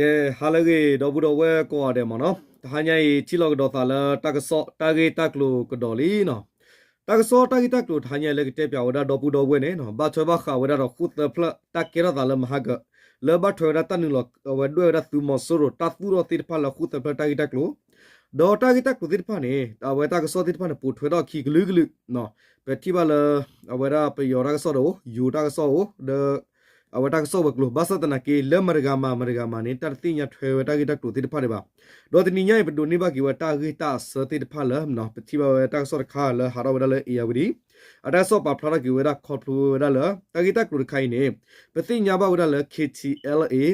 ကဲ ဟါလၢအဂ့ၤ ဒီပုၢ်ဒီဝဲၢ်ကိးဂၤဒဲးမ့ၢ်နီၤ, တဟါညါအံၤ ထံၣ်လိာ်ကဒီးသးလၢတၢ်ကစီၣ်တၢ်ဂ့ၢ်တၢ်ကျိၤကဒီးလံနီၤ. တၢ်ကစီၣ်တၢ်ဂ့ၢ်တၢ်ကျိၤတဟါညါလၢကတဲပၠးဝဲဒၣ်ဒီပုၢ်ဒီဝဲၢ်န့ၣ်နီၤ, ဘၣ်ထွဲဘၣ်ဃးဝဲဒၣ်ဒီးဃိၣ်သၢဖျၢၣ်တၢ်ကဲထီၣ်သးလၢမဟါကၢ, လၢဘၣ်ထွဲဝဲဒၣ်တၢ်နုာ်လီၤ အဝဲဒွဲၣ်ဝဲဒၣ်သုးမီၤစိရိၤတၢ်သူၣ်ထီၣ်သ့ၣ်တဖၣ်လၢဃိၣ်သၢဖျၢၣ်တၢ်ဂ့ၢ်တၢ်ကျိၤ ဒီးတၢ်ဂ့ၢ်တၢ်ကျိၤသ့ၣ်တဖၣ်န့ၣ် အဝဲတၢ်ကစီၣ်သ့ၣ်တဖၣ်န့ၣ် ပိာ်ထွဲထီၣ်အခံကလုာ်ကလုာ်နီၤ. ပထံၣ်ဘၣ်လၢ အဝဲဒၣ်ပယီၤတၢ်ကစီၣ်ဒီးအိၣ်, ယိၤတၢ်ကစီၣ်အိၣ်, ဒီး အဝဲတၢ်ကစီၣ်ဝဲၤကျိၤ, ဘၣ်ဆၣ်သနာ်က့ လၢမတၤဂၤမၤ မတၤဂၤမၤန့ၣ် တၢ်တသ့ၣ်ညါထွဲဝဲတၢ်ဂ့ၢ်တၢ်ကျိၤသ့ၣ်တဖၣ်ဒံးဘၣ်. ဒီးတနံၤညါအံၤ ပဒိးန့ၢ်ဘၣ်က့ၤဝဲတၢ်ဂ့ၢ်တၢ်အဆၢသ့ၣ်တဖၣ်လၢ ပထံၣ်ဘၣ်ဝဲတၢ်ကစီၣ်တခါလၢဟးထီၣ်ဝဲဒၣ်လၢ ဧရာဝတီ, အတၢ်ကစီၣ်ပာ်ဖျါထီၣ်က့ၤဝဲဒၣ် ခီဖျိဝဲဒၣ်လၢ တၢ်ဂ့ၢ်တၢ်ကျိၤတခါအံၤန့ၣ် ပသ့ၣ်ညါဘၣ်ဝဲဒၣ်လၢ K T L A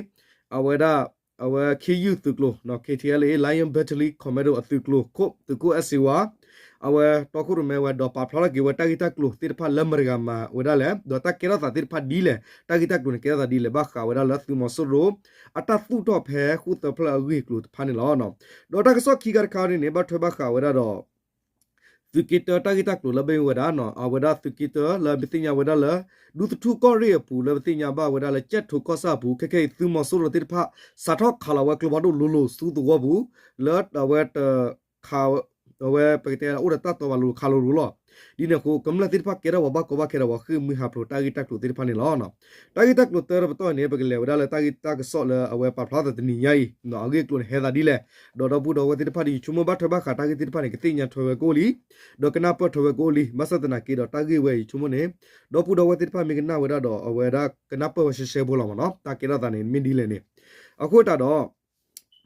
အဝဲဒၣ် အဝဲခ့ယုၢ်သုးကျိၤ K T L A Lion Battalion Commando အသုးကျိၤခိၣ် သုးခိၣ်အဲၣ်စ့ဝါ အဝဲတီခိၣ်ရိၣ်မဲဝဲဒီးပာ်ဖျါထီၣ်က့ၤဝဲတၢ်ဂ့ၢ်တၢ်ကျိၤသ့ၣ်တဖၣ်လၢမတၤဂၤမၤဝဲဒၣ်လဲၣ်, ဒီးတၢ်ကဲထီၣ်သးသ့ၣ်တဖၣ်ဒ်လဲၣ်, တၢ်ဂ့ၢ်တၢ်ကျိၤန့ၣ်ကဲထီၣ်သးဒ်လဲၣ် ဘၣ်ဃးဝဲဒၣ်လၢသုးမီၤစိရိၤ အတၢ်သူၣ်ထီၣ်ဖဲဃိၣ်သၢဖျၢၣ်အဂ့ၢ်အကျိၤတဖၣ်န့ၣ်လီၤ. ဒီးတၢ်ကစီၣ်ခံခါတခါန့ၣ်န့ၣ် ဘၣ်ထွဲဘၣ်ဃးဝဲဒၣ်ဒီး သုးက့တၢတၢ်ဂ့ၢ်တၢ်ကျိၤလၢဘၣ်ဝဲဒၣ်နီၤ, အဝဲဒၣ်သုးက့တၢလၢပသ့ၣ်ညါဝဲဒၣ်လၢ ဒူသထူၣ်ကီၢ်ရ့ၣ်အပူၤလၢပသ့ၣ်ညါဘၣ်ဝဲဒၣ်လၢ ကၠဲၣ်ထိးကီၢ်ဆၣ်အပူၤ ခဲခဲအံၤ သုးမီၤစိရိၤသ့ၣ်တဖၣ် စးထီၣ်ခးလီၤဝဲကျိဖးဒိၣ်လိၤလိၤဆူသဝီပူၤ လၢအဝဲတခး အဝဲပကတဲအိၣ်ဒီးတၢ်တီၤဘၣ်လိၤခးလိၤလိၤလီၤ. ဒ်န့ၣ်အဃိ ကမျၢၢ်သ့ၣ်တဖၣ်ကဲထီၣ်ပှၤဘၣ်ကီဘၣ်ခဲဒီးပှၤဃ့ၢ်မှံဟးဖျိးတၢ်ဂ့ၢ်တၢ်ကျိၤသ့ၣ်တဖၣ်န့ၣ်လီၤ. တၢ်ဂ့ၢ်တၢ်ကျိၤတၢတပတီၢ်န့ၣ် ပကလဲၤဝဲဒၣ်လၢတၢ်ဂ့ၢ်တၢ်ကစီၣ်လၢအဝဲပာ်ဖျါသးတနံၤညါအံၤ အဂ့ၢ်အကျိၤန့ၣ်ဟဲသးဒ်လဲၣ်, ဒီးဒီပုၢ်ဒီဝဲၢ်သ့ၣ်တဖၣ်ဒီး ယဆိကမိၣ်ဘၣ်ထွဲဘၣ်ဃးတၢ်ဂ့ၢ်သ့ၣ်တဖၣ်န့ၣ် ကသ့ၣ်ညါထွဲဝဲကအိၣ်လံ, ဒီးကနၢ်ပၢၢ်ထွဲဝဲကအိၣ်လံ, ဘၣ်ဆၣ်သနာ်က့ဒီးတၢ်ဂ့ၢ်ဝဲအံၤယဆိကမိၣ်န့ၣ် ဒီပုၢ်ဒီဝဲၢ်သ့ၣ်တဖၣ်မ့ၢ်ကနၣ်ဝဲဒၣ်ဒီး အဝဲဒၣ်ကနၢ်ပၢၢ်ဝဲရှဲရှဲဖိလီၤမ့ၢ်နီၤ, တၢ်ကဲထီၣ်သးန့ၣ်မ့ၢ်ဒ်လဲၣ်န့ၣ်, အဃိသတးဒီး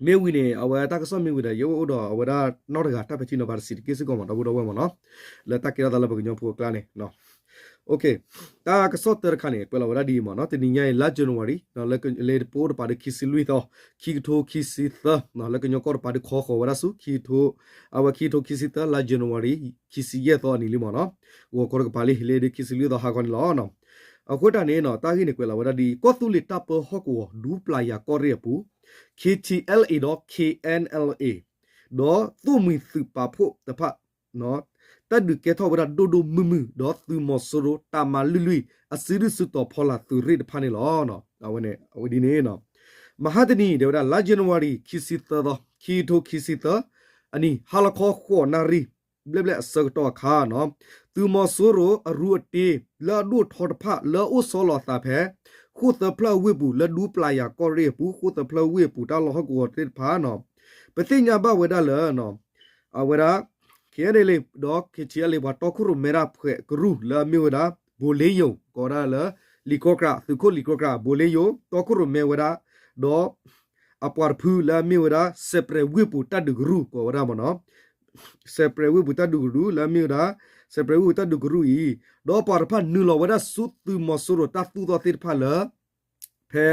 မ့ၢ်ဝံၤန့ၣ် အဝဲတၢ်ကစီၣ်မ့ၢ်ဝံၤဒီး ယအိၣ်ဒီးအဝဲဒၣ်နီတဂၤ တၢ်ပဲာ်ထံနီၤဖးတစဲးတက့ၢ်စ့ၢ်ကီးမ့ၢ် ဒီပုၢ်ဒီဝဲၢ်မ့ၢ်နီၤ, လၢတၢ်ကဲထီၣ်သးလၢပှၤကညီဖိအကျါန့ၣ် တၢ်ကစီၣ်တၢတခါန့ၣ် ကွဲးလီၤဝဲဒၣ်ဒ်အံၤမ့ၢ်နီၤ, တနံၤညါအံၤ လါ January လၢလ့တပီတပၤဒီးခံဆံလွံၢ်သီ, ခံကထိခံဆံသၢ, လၢကညီကီၢ်တပၤဒီးခီဃီၤဝဲဒၣ်ဆူ ခံကထိ, အဝဲခံကထိခံဆံသၢ လါ January ခံဆံယဲၢ်သီအနံၤလံမ့ၢ်နီၤ, ဂီၤခီတကပၤလံ လၢဒုးခံဆံလွံၢ်သီဟးခီန့ၣ်လီၤ. အဃိတၢ်န့ၣ်နီၤ တၢ်ဂ့ၢ်န့ၣ်ကွဲးလီၤဝဲဒၣ်ဒ်အံၤ, ကီၢ်သူလ့ၤတၢ်ပၢဟီၣ်ကဝီၤ ဒူပျၤယၤကီၢ်ရ့ၣ်အပူၤ K T L A ဒီး K N L A ဒီးသိၣ်မှံၤသုးပာ်ဖှိၣ်တဖၣ် တၢ်ဒုးကဲထီၣ်ဝဲဒၣ်ဒိၣ်ဒိၣ်မုၢ်မုၢ် ဒီးသုးမီၤစိရိၤတၢ်မၤလွံၢ်လွံၢ် အစုဒုၣ်စုတီၤဖီလာ်သုးရ့ၣ်တဖၣ်န့ၣ်လီၤ. အဝဲန့ၣ် အဝဲဒ်န့ၣ်နီၤ, မဟါတနံၤ တဲဝဲဒၣ် လါ January ခံဆံသၢသီ ခံကထိခံဆံသၢအနံၤ ဟါလီၤခီဃိးနၣ်ရံၣ် ဘျဲၣ်ဘျဲၣ်အဆၢကတီၢ်အခါနီၤ, သုးမီၤစိရိၤအရူအတ့ လၢအဒိၣ်ထီတဖၣ် လၢအအိၣ်ဆီလီၤအသးဖဲ ဃိၣ်သၢဖျၢၣ်ဝ့ၢ်ပူၤ လၢဒူပျၤယၤကီၢ်ရ့ၣ်အပူၤ ဃိၣ်သၢဖျၢၣ်ဝ့ၢ်အပူၤ တၢ်လီၢ်ဟီၣ်ကဝီၤသ့ၣ်တဖၣ်နီၤ, ပသ့ၣ်ညါဘၣ်ဝဲဒၣ်လၢ အဝဲဒၣ် K N L A ဒီး K T L A ပှၤတီခိၣ်ရိၣ်မဲဒၣ်ဖှဲးကရူၢ် လၢအမ့ၢ်ဝဲဒၣ် ဘိၤလ့ယိၤ ကိးဝဲဒၣ်လၢ လံာ်ကိကရၣ် သုးခိၣ်လံာ်ကိကရၣ် ဘိၤလ့ယိၤ တီခိၣ်ရိၣ်မဲဝဲဒၣ် ဒီး အပှၤတဖုလၢအမ့ၢ်ဝဲဒၣ် စဲးပြဲးဝ့ၢ်ပူၤတၢ်ဒုးကရူၢ် ကိးဝဲဒၣ်မ့ၢ်နီၤ, စဲးပြဲးဝ့ၢ်ပူၤတၢ်ဒုးကရူၢ် လၢအမ့ၢ်ဝဲဒၣ် စဲးပြဲးဝ့ၢ်ပူၤတၢ်ဒုးကရူၢ်အံၤ, ဒီးပှၤတဖၣ်နုာ်လီၤဝဲဒၣ်ဆူသုးမီၤစိရိၤတၢ်သူၣ်ထီၣ်သ့ၣ်တဖၣ်လၢ ဖဲ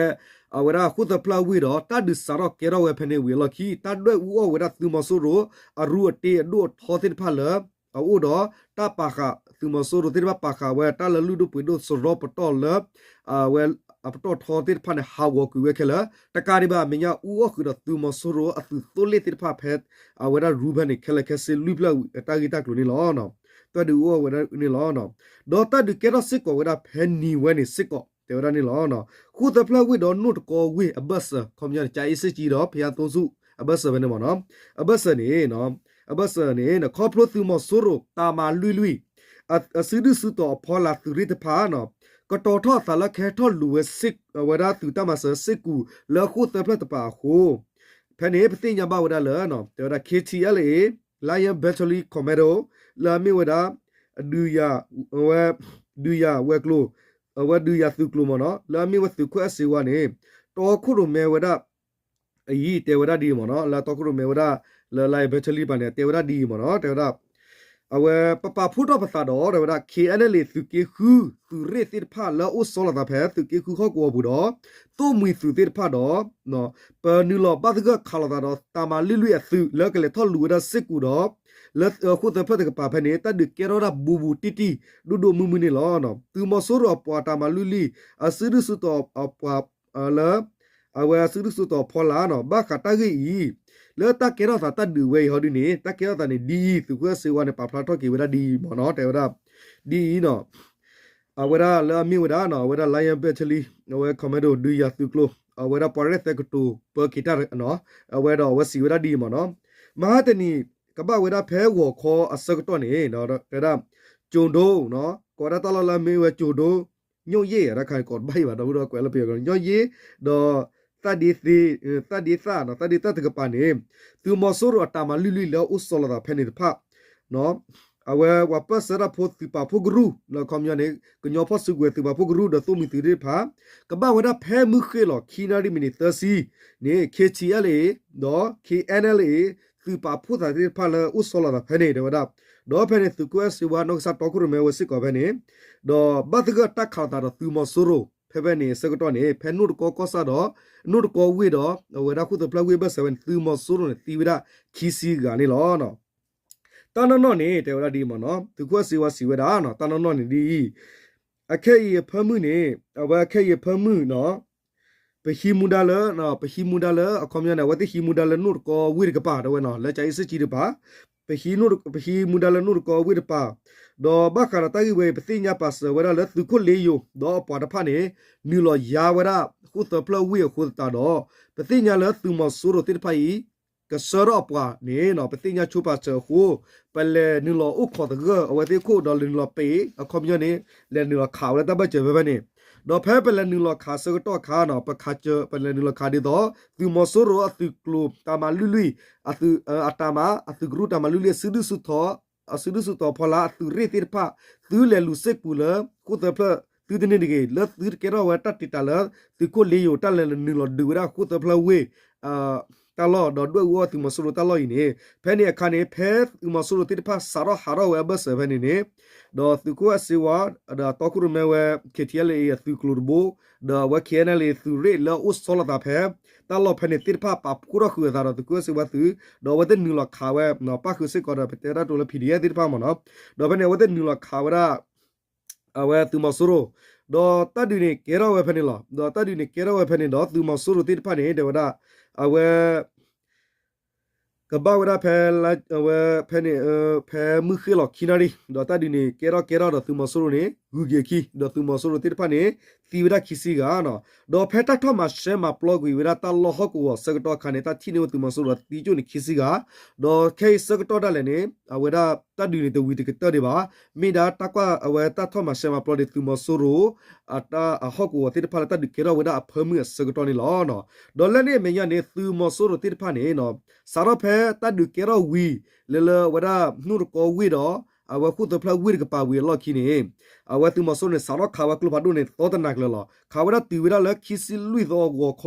အဝဲဒၣ်ဃိၣ်သၢဖျၢၣ်ဝ့ၢ်ဒီး တၢ်ဒုးစးထီၣ်ကဲထီၣ်ဝဲဖဲန့ၣ်ဝံၤအလီၢ်ခံ တၢ်ဒွဲၣ်အူအီၣ်ဝဲဒၣ်သုးမီၤစိရိၤ အရူအတ့အဒိၣ်အထီသ့ၣ်တဖၣ်လၢ အအိၣ်ဒီး တၢ်ပာ်ဃာ်သုးမီၤစိရိၤသ့ၣ်တဖၣ်ပာ်ဃာ်ဝဲတၢ်လၢလုၢ်ဒိၣ်ပှ့ၤဒိၣ်စရီပတီၢ်လၢ အဝဲအပတီၢ်ထီသ့ၣ်တဖၣ်န့ၣ် ဟးဂီၤကွံာ်ဝဲခဲလၢာ် တကးဒံးဘၣ်အမဲာ်ညါအူအီၣ်ဃုာ်ဒီးသုးမီၤစိရိၤအသုးသိလ့ၣ်သ့ၣ်တဖၣ်ဖဲ အဝဲဒၣ်ရူဖဲန့ၣ် ခဲလၢာ်ခဲဆ့လွံၢ်ဖျၢၣ်ဝံၤအတၢ်ဂ့ၢ်တၢ်ကျိၤန့ၣ်လီၤ. တၢ်ဒုးအူအီၣ်ဝဲဒၣ်န့ၣ်လီၤ. ဒီးတၢ်ဒုးကဲထီၣ်စ့ၢ်ကီးဝဲဒၣ်ဖဲနံၤဝဲန့ၣ်စ့ၢ်ကီး တဲဝဲဒၣ်န့ၣ်လီၤ. ဃိၣ်သၢဖျၢၣ်ဝ့ၢ်ဒီးနိၣ်တကီဝ့ၢ်အဘၢၣ်စၢၤ ခီပညီန့ၣ် ကၠၤအ့စ့ၣ်ကၠံဒီး ဖယါသိဆူၣ် အဘၢၣ်စၢၤဖဲန့ၣ်မ့ၢ်နီၤ, အဘၢၣ်စၢၤန့ၣ် အဘၢၣ်စၢၤန့ၣ် ခီဖျိသုးမီၤစိရိၤတၢ်မၤလွံၢ်လွံၢ် အစုဒုၣ်စုတီၤအဖီလာ်သုးရ့ၣ်တဖၣ်နီၤ ကတီၤထီၣ်အသးလၢကဟဲထီၣ်လူၤဝဲ အဝဲဒၣ်သုးတၢ်မၤစၢၤစ့ၢ်ကီးလၢဃိၣ်သၢဖျၢၣ်တပၤအဃိ ဖဲန့ၣ် ပသ့ၣ်ညါဘၣ်ဝဲဒၣ်လၢ တဲဝဲဒၣ် K T L A Lion Battalion Commando လၢအမ့ၢ်ဝဲဒၣ် ဒုးယၤ ဝဲ ဒုးယၤဝဲၤကျိၤ အဝဲဒုးယၤသုးကျိၤမ့ၢ်နီၤ လၢအမ့ၢ်ဝဲသုးခိၣ်အဲၣ်စ့ဝါန့ၣ် တီခိၣ်ရိၣ်မဲဝဲဒၣ် အံၤ တဲဝဲဒၣ်ဒ်အံၤမ့ၢ်နီၤ လၢတီခိၣ်ရိၣ်မဲဝဲဒၣ် လၢ Lion Battalion တပၤန့ၣ် တဲဝဲဒၣ်ဒ်အံၤမ့ၢ်နီၤ တဲဝဲဒၣ် အဝဲပပာ်ဖှိၣ်ထီၣ်ပသးဒီး တဲဝဲဒၣ် K N L A သုးက့ဃု သုးရ့ၣ်သ့ၣ်တဖၣ်လၢအအိၣ်ဆီလီၤသးဖဲ သုးက့ဃုဟီၣ်ကဝီၤပူၤဒီး သိၣ်မှံၤသုးသ့ၣ်တဖၣ်ဒီး ပနုာ်လီၤဘၣ်သဂၢၢ်ခးလိာ်သးဒီး တၢ်မၤလွံၢ်လွံၢ်အသုး လၢကလဲၤထီၣ်လူၤဝဲဒၣ်စ့ၢ်ကီးဒီး လၢဃိၣ်သၢဖျၢၣ်တကပၤဖဲန့ၣ် တၢ်ဒုးကဲထီၣ်ဝဲဒၣ်ဘူးဘူးတံၢ်တံၢ် ဒိၣ်ဒိၣ်မုၢ်မုၢ်န့ၣ်လီၤ. သုးမီၤစိရိၤအပှၤတၢ်မၤလွံၢ်လွံၢ် အစုဒုၣ်စုတီၤအပှၤ လၢ အဝဲအစုဒုၣ်စုတီၤဖီလာ်နီၤ ဘၣ်ဃးတၢ်ဂ့ၢ်အံၤ လၢတၢ်ကဲထီၣ်သးတၢ်ဒုးဝဲအံၤဟီဒုန့ၣ် တၢ်ကဲထီၣ်သးန့ၣ်ဒ်အံၤ သုးခိၣ်အဲၣ်စ့ဝါန့ၣ် ပာ်ဖျါထီၣ်က့ၤဝဲဒၣ်ဒ်အံၤမ့ၢ်နီၤ တဲဝဲဒၣ် ဒ်အံၤနီၤ အဝဲဒၣ်လၢအမ့ၢ်ဝဲဒၣ်နီၤ အဝဲဒၣ် Lion Battalion အဝဲ Commando ဒုးယၤသုးကျိၤ အဝဲဒၣ်ပှၤရဲၣ်သဲကတိၤပၢက့ၤတၢ် အဝဲဒီးအဝဲစံးဝဲဒၣ်ဒ်အံၤမ့ၢ်နီၤ, မဟါတနံၤ ကဘၣ်ဝဲဒၣ်ဖဲဂီၤခီအဆၢကတီၢ်န့ၣ် တဲဝဲဒၣ် ကၠိၤဒိ ကိးဝဲဒၣ်တၢ်လီၢ်လၢအမ့ၢ်ဝဲကၠိၤဒိ ညိၣ်ယ့ၣ် တၢ်ခါန့ၣ်ကိးတဘၣ်အံၤဘၣ် ဒီပုၢ်ဒီဝဲၢ်ကွဲးလၢပယီၤ ညိၣ်ယ့ၣ် ဒီး သၣ်ဒ့သ့ သၣ်ဒ့သၣ် သၣ်ဒ့သၣ်တကပၤန့ၣ် သုးမီၤစိရိၤအတၢ်မၤလုၢ်လွံၢ်လၢအအိၣ်ဆီလီၤသးဖဲန့ၣ်တဖၣ် အဝဲပှၤပၢၢ်ဆၢတၢ်ဖိသုးပာ်ဖှိၣ်ကရူၢ် လၢအခီပညီန့ၣ် ကညီဖီၣ်စုကဝဲၤသုးပာ်ဖှိၣ်ကရူၢ်ဒီးသိၣ်မှံသုးသ့ၣ်တဖၣ် ကဘၣ်ဝဲဒၣ်ဖဲမုၢ်ဃ့ၢ်လီၤခံနၣ်ရံၣ်မံးနံးသၢဆံန့ၣ် KTLA ဒီး KNLA သုးပာ်ဖှိၣ်သးသ့ၣ်တဖၣ်လၢအိၣ်ဆီလီၤသးဖဲန့ၣ် တဲဝဲဒၣ်, ဒီးဖဲန့ၣ် သုးခိၣ်အဲၣ်စ့ဝါ နီၢ်ကစၢ်တီခိၣ်ရိၣ်မဲဝဲစ့ၢ်ကီးဖဲန့ၣ် ဒီးဘၣ်သဂၢၢ်တၢ်ခးလိာ်သးဒီးသုးမီၤစိရိၤ ဖဲဖဲန့ၣ်အဆၢကတီၢ်န့ၣ် ဖဲနိၣ်တကီကီၢ်ဆၣ်ဒီး နိၣ်တကီဝ့ၢ်ဒီး အဝဲဒၣ်ဃိၣ်သၢဖျၢၣ်ဝ့ၢ်အဘၢၣ်စၢၤဝဲန့ၣ် သုးမီၤစိရိၤန့ၣ် သံဝဲဒၣ်ခံဆံဂၤန့ၣ်လီၤ. တၢ်နီၢ်နီၢ်န့ၣ် တဲဝဲဒၣ်ဒ်အံၤမ့ၢ်နီၤ, သုးခိၣ်အဲၣ်စ့ဝါစံးဝဲဒၣ်နီၤ, တၢ်နီၢ်နီၢ်န့ၣ်ဒ်အံၤ, အခဲအံၤအဖၢမုၢ်န့ၣ် အဝဲအခဲအံၤအဖၢမုၢ်နီၤ, ပဟံးမူဒါလၢ ပဟံးမူဒါလၢ အခီပညီန့ၣ် အဝဲသ့ၣ်ဟံးမူဒါလၢနိၣ်တကီဝ့ၢ်တကပၤ တဲဝဲနီၤ, လၢကၠၤအ့စ့ၣ်ကၠံတကပၤ, ပဟံး ပဟံးမူဒါလၢနိၣ်တကီဝ့ၢ်တကပၤ, ဒီးဘၣ်ဃးဒီးတၢ်ဂ့ၢ်ဝဲအံၤ ပသ့ၣ်ညါပာ်စၢၤဝဲဒၣ်လၢသုးခိၣ်လ့ယိၤ ဒီးအပှၤတဖၣ်န့ၣ် နုာ်လီၤယါဝဲဒၣ်ဃိၣ်သၢဖျၢၣ်ဝ့ၢ်အဃိသတးဒီး ပသ့ၣ်ညါလၢသုးမီၤစိရိၤသ့ၣ်တဖၣ်အံၤ ကဆှၢထီၣ်အပှၤန့ၣ်နီၤ ပသ့ၣ်ညါဆိပာ်စၢၤအဃိ ပလဲၤနုာ်လီၤအိၣ်ခိးသဂၢၢ်အဝဲသ့ၣ်အခိၣ်ဒီးလဲၤနုာ်လီၤပ့ၤ အခီပညီန့ၣ် လဲၤနုာ်လီၤခးဝဲလၢတၢ်ဘၢၣ်စၢၤဖဲဖဲန့ၣ်, ဒီးဖဲပလဲၤနုာ်လီၤခးဆၢကတီၢ်အခါနီၤ ပခးစၢၤ ပလဲၤနုာ်လီၤခးဒ်သိး သုးမီၤစိရိၤအသုးကျိၤတၢ်မၤလုၢ်လွံၢ် အတၢ်မၤ အသုးကရူၢ်တၢ်မၤလုၢ်လွံၢ် အစုဒုၣ်စုတီၤ အစုဒုၣ်စုတီၤဖီလာ်အသုးရ့ၣ်သ့ၣ်တဖၣ် သုလဲၤလူၤစ့ၢ်ကပူၤလၢ ဃိၣ်သၢဖျၢၣ် သုတန့ၢ်တဂ့ၤ လၢသုတကဲထီၣ်ဝဲတၢ်တံာ်တာ်လၢ သုးခိၣ်လ့ယိၤတၢ်လဲၤနုာ်လီၤဒုးဝဲဒၣ်ဃိၣ်သၢဖျၢၣ်ဝ့ၢ် တၢ်လီၢ် ဒီးဒွဲၣ်အူအီၣ်သုးမီၤစိရိၤတၢ်လီၢ်အံၤန့ၣ် ဖဲန့ၣ်အခါန့ၣ် ဖဲသုးမီၤစိရိၤသ့ၣ်တဖၣ်စးထီၣ်ဟးထီၣ်ဝဲအဘၢၣ်စၢၤဖဲန့ၣ်န့ၣ် ဒီးသုးခိၣ်အဲၣ်စ့ဝါ ဒီးတီခိၣ်ရိၣ်မဲဝဲ KTLA အသုးကျိၤတဘိ ဒီးအဝဲ KNLA သုးရ့ၣ်လၢအအိၣ်ဆီလီၤသးဖဲ တၢ်လီၢ်ဖဲန့ၣ်သ့ၣ်တဖၣ် ပာ်ဖှိၣ်ထီၣ်ဃုာ်အသးဒီးသုးခိၣ်အဲၣ်စ့ဝါသုး ဒီးအဝဲသ့ၣ်နုာ်လီၤခးဝဲ ပၣ်ဃုာ်စ့ၢ်ကီးဒီး ပတဲဒၣ်တိၤလၢ PDF သ့ၣ်တဖၣ်မ့ၢ်နီၤ, ဒီးဖဲန့ၣ် အဝဲသ့ၣ်နုာ်လီၤခးဝဲဒၣ် အဝဲသုးမီၤစိရိၤ, ဒီးတၢ်ဒုးန့ၣ်ကဲထီၣ်ဝဲဖဲန့ၣ်လီၤ. ဒီးတၢ်ဒုးန့ၣ်ကဲထီၣ်ဝဲဖဲန့ၣ်ဒီး သုးမီၤစိရိၤသ့ၣ်တဖၣ်န့ၣ် တဲဝဲဒၣ် အဝဲ ကဘၣ်ဝဲဒၣ်ဖဲ အဝဲဖဲန့ၣ် ဖဲမုၢ်ဃ့ၢ်လီၤခံနၣ်ရံၣ် ဒီးတၢ်ဒုးန့ၣ်ကဲထီၣ်ကဲထီၣ်ဒီးသုးမီၤစိရိၤန့ၣ် ဂုၤက့ၤအခံ ဒီးသုးမီၤစိရိၤသ့ၣ်တဖၣ်န့ၣ် သံဝဲဒၣ်ခံဆံဂၤနီၤ. ဒီးဖဲတၢ်ထီၣ်မၤရှဲမၤပျီကွံာ်ဝဲဒၣ်တၢ်လီၢ်ဟီၣ်ကဝီၤဆၢကတီၢ်အခါန့ၣ် တၢ်ထံၣ်န့ၢ်ဝဲသုးမီၤစိရိၤသံကၠိၣ်န့ၣ်ခံဆံဂၤ, ဒီးခဲအံၤဆၢကတီၢ်ဒၣ်လဲာ်န့ၣ် အဝဲဒၣ်တၢ်ဒုးန့ၣ်တဝံၤတကတၢၢ်ဒံးဘၣ်. မ့ၢ်ဒၣ်တၢ်ကွၢ်အဝဲတၢ်ထီၣ်မၤရှဲမၤပျီဒီးသုးမီၤစိရိၤ အတၢ်အဟီၣ်ကဝီၤသ့ၣ်တဖၣ်လၢတၢ်ဒုးကဲထီၣ်ဝဲဒၣ်အဖၢမုၢ်အဆၢကတီၢ်န့ၣ်လီၤ. ဒီးလၢန့ၣ်အမဲာ်ညါန့ၣ် သုးမီၤစိရိၤသ့ၣ်တဖၣ်န့ၣ် စးထီၣ်ဖဲတၢ်ဒုးကဲထီၣ်ဝံၤ လၢလၢဝဲဒၣ်နိၣ်တကီဝ့ၢ်ဒီး အဝဲဃိၣ်သၢဖျၢၣ်ဝ့ၢ်တကပၤဝံၤအလီၢ်ခံန့ၣ် အဝဲသုးမီၤစိရိၤန့ၣ် စးထီၣ်ခးဝဲကျိဖးဒိၣ်န့ၣ် သီတနၤကျၢၤလီၤ. ခးဝဲဒၣ်တုၤဝဲဒၣ်လၢခံဆံလွံၢ်သီ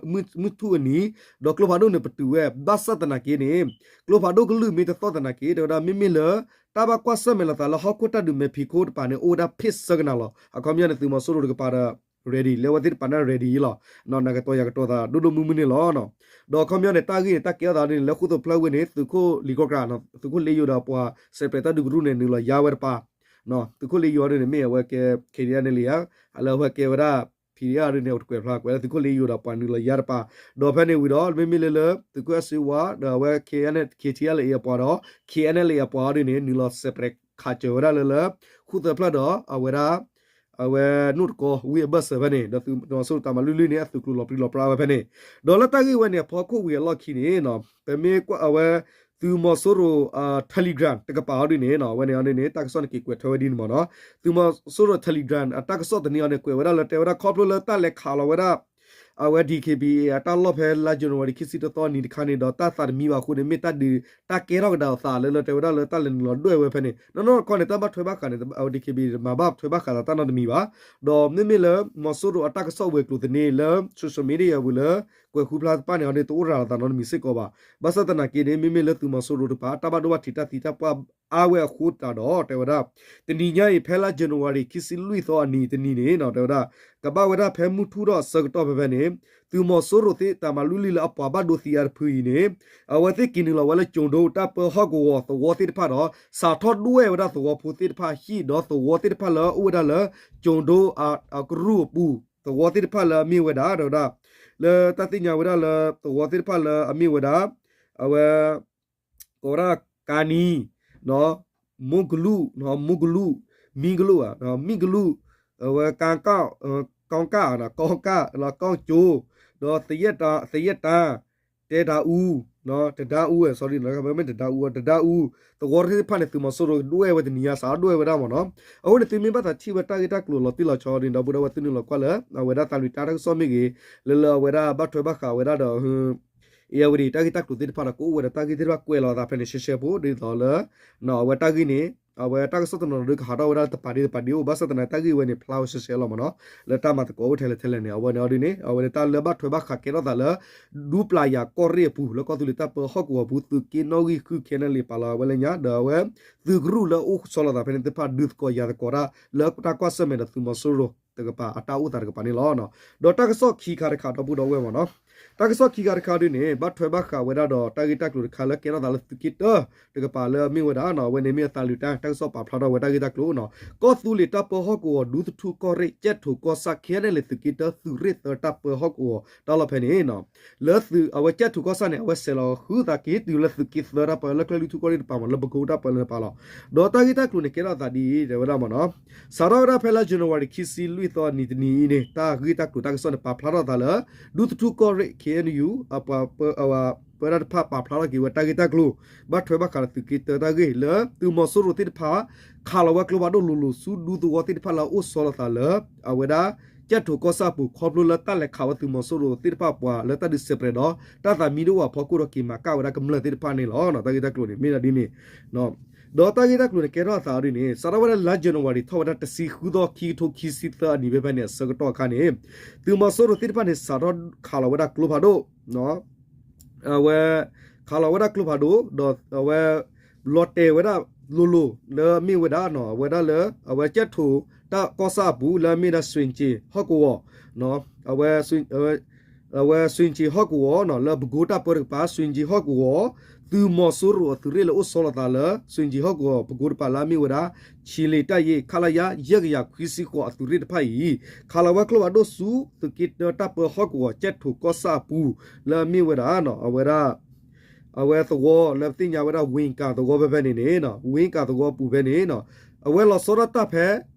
ဂီၤခီ မုၢ်ထူၣ်အနံၤ, ဒီးကျိဖးဒိၣ်န့ၣ်ပတုာ်ဝဲ ဘၣ်ဆၣ်သနာ်က့န့ၣ် ကျိဖးဒိၣ်ကလုၢ်မ့ၢ်တသီၣ်သနာ်က့ တဲဝဲဒၣ်မ့မ့ၢ်လၢ တၢ်ဘၣ်ကွၢ်ဆၢၣ်မဲာ်လိာ်သးလၢဟီၣ်ခိၣ်တၢ်ဒုးမဲာ်ဖံးခိၣ်တပၤန့ၣ် အိၣ်ဝဲဒၣ်ဖ့ၣ်ဆၢကနၤလီၤ. အခီပညီန့ၣ် သုးမီၤစိရိၤတကပၤဒီး ready လၢအဝဲသ့ၣ်တပၤန့ၣ် ready လီၤ. နကတီၤယၤကတီၤသးဒိၣ်ဒိၣ်မုၢ်မုၢ်န့ၣ်လီၤ. ဒီးအခီပညီန့ၣ် တၢ်ဂ့ၢ်န့ၣ် တၢ်ကဲထီၣ်သးဒ်န့ၣ် လၢဃိၣ်သၢဖျၢၣ်ဝ့ၢ်န့ၣ် သုးခိၣ်လ့ယိၤဒီးပှၤ စဲးပြဲးတၢ်ဒုးကရူၢ်န့ၣ် နုာ်လီၤယါဝဲတပၤ သုးခိၣ်လ့ယိၤအီၤဒ်န့ၣ် မ့ၢ်အဝဲကဲ ခ့ဒံယါန့ၣ်လံဧါ, လၢအဝဲကဲဝဲဒၣ် PDF အီၤဒ်န့ၣ် အိၣ်တကွဲးဖျါ ကွဲးလၢသုးခိၣ်လ့ယိၤဒီးပှၤနုာ်လီၤယါတပၤ, ဒီးဖဲန့ၣ်ဝံၤဒီး မ့မ့ၢ်လၢလၢ သုးခိၣ်အဲၣ်စ့ဝါ ဒီးအဝဲ KTLA အပှၤဒီး KNLA အပှၤအီၤဒ်န့ၣ် နုာ်လီၤစဲးပြဲးခးစၢၤဝဲဒၣ်လၢလၢ ဃိၣ်သၢဖျၢၣ်ဒီး အဝဲဒၣ် အဝဲနိၣ်တကီဝ့ၢ်အဘၢၣ်စၢၤဖဲန့ၣ် ဒီးသုးမီၤစိရိၤတၢ်မၤလုၢ်လွံၢ်န့ၣ် အသုးကျိၤလီၤပြံလီၤပြါဝဲဖဲန့ၣ်, ဒီးလၢတၢ်ဂ့ၢ်ဝဲန့ၣ် အဖီခိၣ်ဝံၤအလီၢ်ခံန့ၣ် ပမ့ၢ်ကွၢ်အဝဲ သုးမီၤစိရိၤ Telegram တကပၤအီၤဒ်န့ၣ် အဝဲန့ၣ်အီၤဒ်န့ၣ် တၢ်ကစီၣ်န့ၣ်က့ၤကွဲးထွဲဝဲဒ်န့ၣ်မ့ၢ်နီၤ, သုးမီၤစိရိၤ Telegram အတၢ်ကစီၣ်တနံၤအီၤန့ၣ် ကွဲးဝဲဒၣ်လၢတဲဝဲဒၣ်ခီဖျိလၢတၢ်လဲၤခးလီၤဝဲဒၣ် အဝဲ DKBA အတၢ်လီၢ်ဖဲလါ January ခံဆံတသီအနံၤတခါန့ၣ်ဒီး တၢ်သးတမံဘၣ်အဃိန့ၣ် မ့ၢ်တၢ်ဒုး တၢ်ကဲထီၣ်ကဒါအသးလၢလၢတဲဝဲဒၣ်လၢတၢ်လဲၤနုာ်လီၤဒွဲၣ်ဝဲဖဲန့ၣ် နီၢ်နီၢ်တခီန့ၣ် တၢ်ဘၣ်ထွဲဘၣ်ဃးန့ၣ် DKBA မၤဘၣ်ထွဲဘၣ်ဃးသးတၢ်နီတမံၤဘၣ်. ဒီးမ့မ့ၢ်လၢ မီၤစိရိၤအတၢ်ကစီၣ်ဝဲၤကျိၤသန့လၢ social media ဝံၤလၢ ကွဲးဃုဖျါတဖၣ်န့ၣ်အီၤန့ၣ် တအိၣ်ရၤလီၤသးနီတမံၤစ့ၢ်ကီးဘၣ်. ဘၣ်ဆၣ်သနာ်က့န့ၣ် မ့မ့ၢ်လၢသုးမီၤစိရိၤတကပၤ တၢ်ဘၣ်ဒိဘၣ်ထံးတၢ်သံတၢ်ပှၢ်အါဝဲအဃိသတးဒီး တဲဝဲဒၣ် တနံၤညါအံၤ ဖဲလါ January ခံဆံလွံၢ်သီအနံၤတနံၤန့ၣ် တဲဝဲဒၣ် ကဘၣ်ဝဲဒၣ်ဖဲမုၢ်ထူၣ်ထီၣ်အဆၢကတီၢ်ဖဲဖဲန့ၣ် သုးမီၤစိရိၤသ့ၣ်တၢ်မၤလုၢ်လံၢ်လၢအပှၤဘၣ်ဒိသံအါတဖုအံၤန့ၣ် အဝဲသ့ၣ်က့ၤနုာ်လီၤဝဲလၢကၠိၤဒိတၢ်ပၢဟီၣ်ကဝီၤသဝီသ့ၣ်တဖၣ်ဒီး စးထီၣ်ဒွဲၣ်ဝဲဒၣ်သဝီဖိသ့ၣ်တဖၣ်ဟံၣ်ဒီးသဝီသ့ၣ်တဖၣ်လၢအအိၣ်ဝဲဒၣ်လၢ ကၠိၤဒိအကရူၢ်အပူၤ သဝီသ့ၣ်တဖၣ်လၢအမ့ၢ်ဝဲဒၣ် တဲဝဲဒၣ် လၢတၢ်သ့ၣ်ညါဝဲဒၣ်လၢသဝီသ့ၣ်တဖၣ်လၢအမ့ၢ်ဝဲဒၣ် အဝဲ ကိးဝဲဒၣ် ကါနံၤ မိၢ်ကလူး မိၢ်ကလူး မံကလူး မံကလူး အဝဲ ကါကၢ် ကီကၣ်, ကီကၣ်, ကီကၠိ, ဒီးသယဲၢ်တၢ, တဲဒါအူ, တဒါအူ, sorry မ့ၢ်တဒါအူ, တဒါအူ, သဝီသ့ၣ်တဖၣ်န့ၣ် သုးမီၤစိရိၤဒွဲၣ်ဝဲတနံၤညါ စးထီၣ်ဒွဲၣ်ဝဲဒၣ်မ့ၢ်နီၤ. အဃိန့ၣ် သုမ့ၢ်ဘၣ်သးထံၣ်ဝဲတၢ်ဂ့ၢ်တၢ်ကျိၤလီၤတံၢ်လီၤဆဲးအီၤဒ်န့ၣ် ဒီပုၢ်ဒီဝဲၢ်သုနုာ်လီၤကွၢ်လၢ အဝဲဒၣ်သးလွံၢ်တၢ်တၢ်ကစီၣ်မ့ၢ်ဂ့ၤ, လၢလၢအဝဲဒၣ်ဘၣ်ထွဲဘၣ်ဃးဝဲဒၣ်ဒီး အ့ၣ်ယၣ်ဝတံၤ တၢ်ဂ့ၢ်တၢ်ကျိၤသ့ၣ်တဖၣ်ဒီး ကအိၣ်ဝဲဒီးတၢ်ဂ့ၢ်သ့ၣ်တဖၣ်ကွဲးလီၤအသးဖဲန့ၣ်ရှဲရှဲဖိ ဒ်သိးလၢ အဝဲတၢ်ဂ့ၢ်န့ၣ် အဝဲတၢ်ကစီၣ်တနီၤနီၤဒီးကဟးထီၣ်ဝဲဒၣ်တပၤဒ့တပၤဒ့အိၣ် ဘၣ်ဆၣ်သနာ်က့တၢ်ဂ့ၢ်ဝဲန့ၣ် ဖျါဝဲရှဲရှဲလီၤမ့ၢ်နီၤ, လၢတၢ်မၤသကိးအိၣ်ထဲလဲၣ်ထဲလဲၣ်န့ၣ် အဝဲန့ၣ်အီၤဒ်န့ၣ် အဝဲန့ၣ်တၢ်လၢဘၣ်ထွဲဘၣ်ဃးကဲထီၣ်သးလၢ ဒူပျၢ်ယၤကီၢ်ရ့ၣ်အပူၤ လၢကီၢ်သူလ့ၤတၢ်ပၢဟီၣ်ကဝီၤအပူၤ သုးက့နီၣ်ဂံၢ်ဃု ခဲနလ့ၣ် ပာ်လီၤဝဲလၢညါ ဒီးအဝဲ သုးကရူၢ်လၢအအိၣ်ဆီလီၤသးဖဲန့ၣ်သ့ၣ်တဖၣ် ဒုးသကိးယၤသကိးတၢ် လၢတၢ်ကွၢ်ဆၢၣ်မဲာ်ဒီးသုးမီၤစိရိၤတကပၤ အတၢ်အိၣ်သးတကပၤန့ၣ်လီၤ. ဒီးတၢ်ကစီၣ်ခံခါတခါ ဒီပုၢ်ဒီဝဲၢ်မ့ၢ်နီၤ, တၢ်ကစီၣ်ခံခါတခါဒ်န့ၣ် ဘၣ်ထွဲဘၣ်ဃးဝဲဒၣ်ဒီးတၢ်ဂ့ၢ်တၢ်ကျိၤတခါလၢကဲထီၣ်သးလၢသုးက့တၢတကပၤလၢအမ့ၢ်ဝဲဒၣ်နီၤ, အဝဲန့ၣ်မ့ၢ်အသးလွံၢ်တၢ် တၢ်ကစီၣ်ပာ်ဖျါထီၣ်ဝဲတၢ်ဂ့ၢ်တၢ်ကျိၤနီၤ, ကီၢ်သူလ့ၤတၢ်ပၢဟီၣ်ကဝီၤ ဒူသထူၣ်ကီၢ်ရ့ၣ် ကၠဲၣ်ထိၣ်ကီၢ်ဆၣ် ခဲနလ့ၣ် သုးက့တၢ သုးရ့ၣ်သၢတၢ်ပၢဟီၣ်ကဝီၤ တၢ်လီၢ်ဖဲန့ၣ် လၢသုး အဝဲကၠဲၣ်ထိၣ်ကီၢ်ဆၣ်န့ၣ် အဝဲဆဲးလီၤဃုသးက့ၤတုၤလၢသုးက့သၢတၢ်ပၢ လၢကျဲၣ်လွံၢ်ထူၣ်ကီၢ်ရ့ၣ်တပၤမ့ၢ် လၢပကိတၢ်ပၢလၢတပၤလီၤ. ဒီးတၢ်ဂ့ၢ်တၢ်ကျိၤန့ၣ် ကဲထီၣ်သးဒ်အံၤ တဲဝဲဒၣ်မ့ၢ်နီၤ, စးထီၣ်ဝဲဒၣ်ဖဲလါ January ခံဆံလွံၢ်သီနံၤတနံၤအံၤန့ၣ် တၢ်ဂ့ၢ်တၢ်ကျိၤတၢ်ကစီၣ်န့ၣ် ပာ်ဖျါထီၣ်သးလၢ ဒူသထူၣ်ကီၢ်ရ့ၣ် K N U အပှၤပၢဝဲဒၣ်တဖၣ် ပာ်ဖျါထီၣ်က့ၤဝဲတၢ်ဂ့ၢ်တၢ်ကျိၤ ဘၣ်ထွဲဘၣ်ဃးဒီးသုးက့တၢတၢ်ဂ့ၢ် လၢသုးမီၤစိရိၤသ့ၣ်တဖၣ် ခးလီၤဝဲကျိဖးဒိၣ်လိၤလိၤဆူဒူသဝီသ့ၣ်တဖၣ်လၢအအိၣ်ဆီလီၤသးလၢ အဝဲဒၣ် ကၠဲၣ်ထိၣ်ကီၢ်ဆၣ်အပူၤ ခီဖျိလၢတၢ်လဲၤခးဝဲသုးမီၤစိရိၤသ့ၣ်တဖၣ်ပှၤလၢတၢ်ဒုးစဲးပြဲးဒီး တၢ်သးမံတအိၣ်အဖီခိၣ်ဒီးက့ၤမၤကၣ်ဝဲဒၣ်ကမျၢၢ်သ့ၣ်တဖၣ်န့ၣ်လီၤ. တၢ်ဂ့ၢ်တၢ်ကျိၤန့ၣ် မ့ၢ်ဒၣ်ဒ်န့ၣ် ဒီးတၢ်ဂ့ၢ်တၢ်ကျိၤန့ၣ် ကဲထီၣ်အသးဒ်န့ၣ် စးထီၣ်ဝဲဒၣ်လါ January ထီၣ်ဝဲဒၣ်တဆံဃုသီ ခံကထိခံဆံသၢအနံၤဖဲဖဲန့ၣ် အဆၢကတီၢ်အခါန့ၣ် သုးမီၤစိရိၤသ့ၣ်တဖၣ်န့ၣ် စးထီၣ်ခးလီၤဝဲဒၣ်ကျိဖးဒိၣ် အဝဲ ခးလီၤဝဲဒၣ်ကျိဖးဒိၣ် ဒီးအဝဲ လီၤတဲာ်ဝဲဒၣ်လိၤလိၤ လၢအမ့ၢ်ဝဲဒၣ်နီၤ အဝဲဒၣ်လၢ အဝဲကၠဲၣ်ထိၣ်တၢ်ကီၢ်ဆၣ်အပူၤ လၢအမ့ၢ်ဝဲဒၣ် စွ့ၣ်ကၠ့ၣ်ဟီၣ်ကဝီၤ အဝဲ အဝဲစွ့ၣ်ကၠ့ၣ်ဟီၣ်ကဝီၤနီၤ လၢပကိတၢ်ပၢတကပၤ စွ့ၣ်ကၠ့ၣ်ဟီၣ်ကဝီၤ သုးမီၤစိရိၤအသုးရ့ၣ်လၢအိၣ်ဆီလီၤသးလၢ စွ့ၣ်ကၠ့ၣ်ဟီၣ်ကဝီၤ ပကိတပၤလၢအမ့ၢ်ဝဲဒၣ် ချံလ့ၤတၢ်ယ့ ခလရ ယဲၢ်ကယၤခွံဆံဃိးအသုးရ့ၣ်တဖၣ်အံၤ ခးလီၤဝဲကျိဖးဒိၣ်ဆူ သုးက့တၢတၢ်ပၢဟီၣ်ကဝီၤ ကၠဲၣ်ထိၣ်ကီၢ်ဆၣ်အပူၤ လၢအမ့ၢ်ဝဲဒၣ်နီၤ အဝဲဒၣ် အဝဲသဝီလၢပသ့ၣ်ညါဝဲဒၣ် ဝ့ၢ်ကၣ်သဝီဖဲဖဲန့ၣ်န့ၣ် ဝ့ၢ်ကၣ်သဝီပူၤဖဲန့ၣ် အဝဲလီၤဆီဒၣ်တၢ်ဖဲ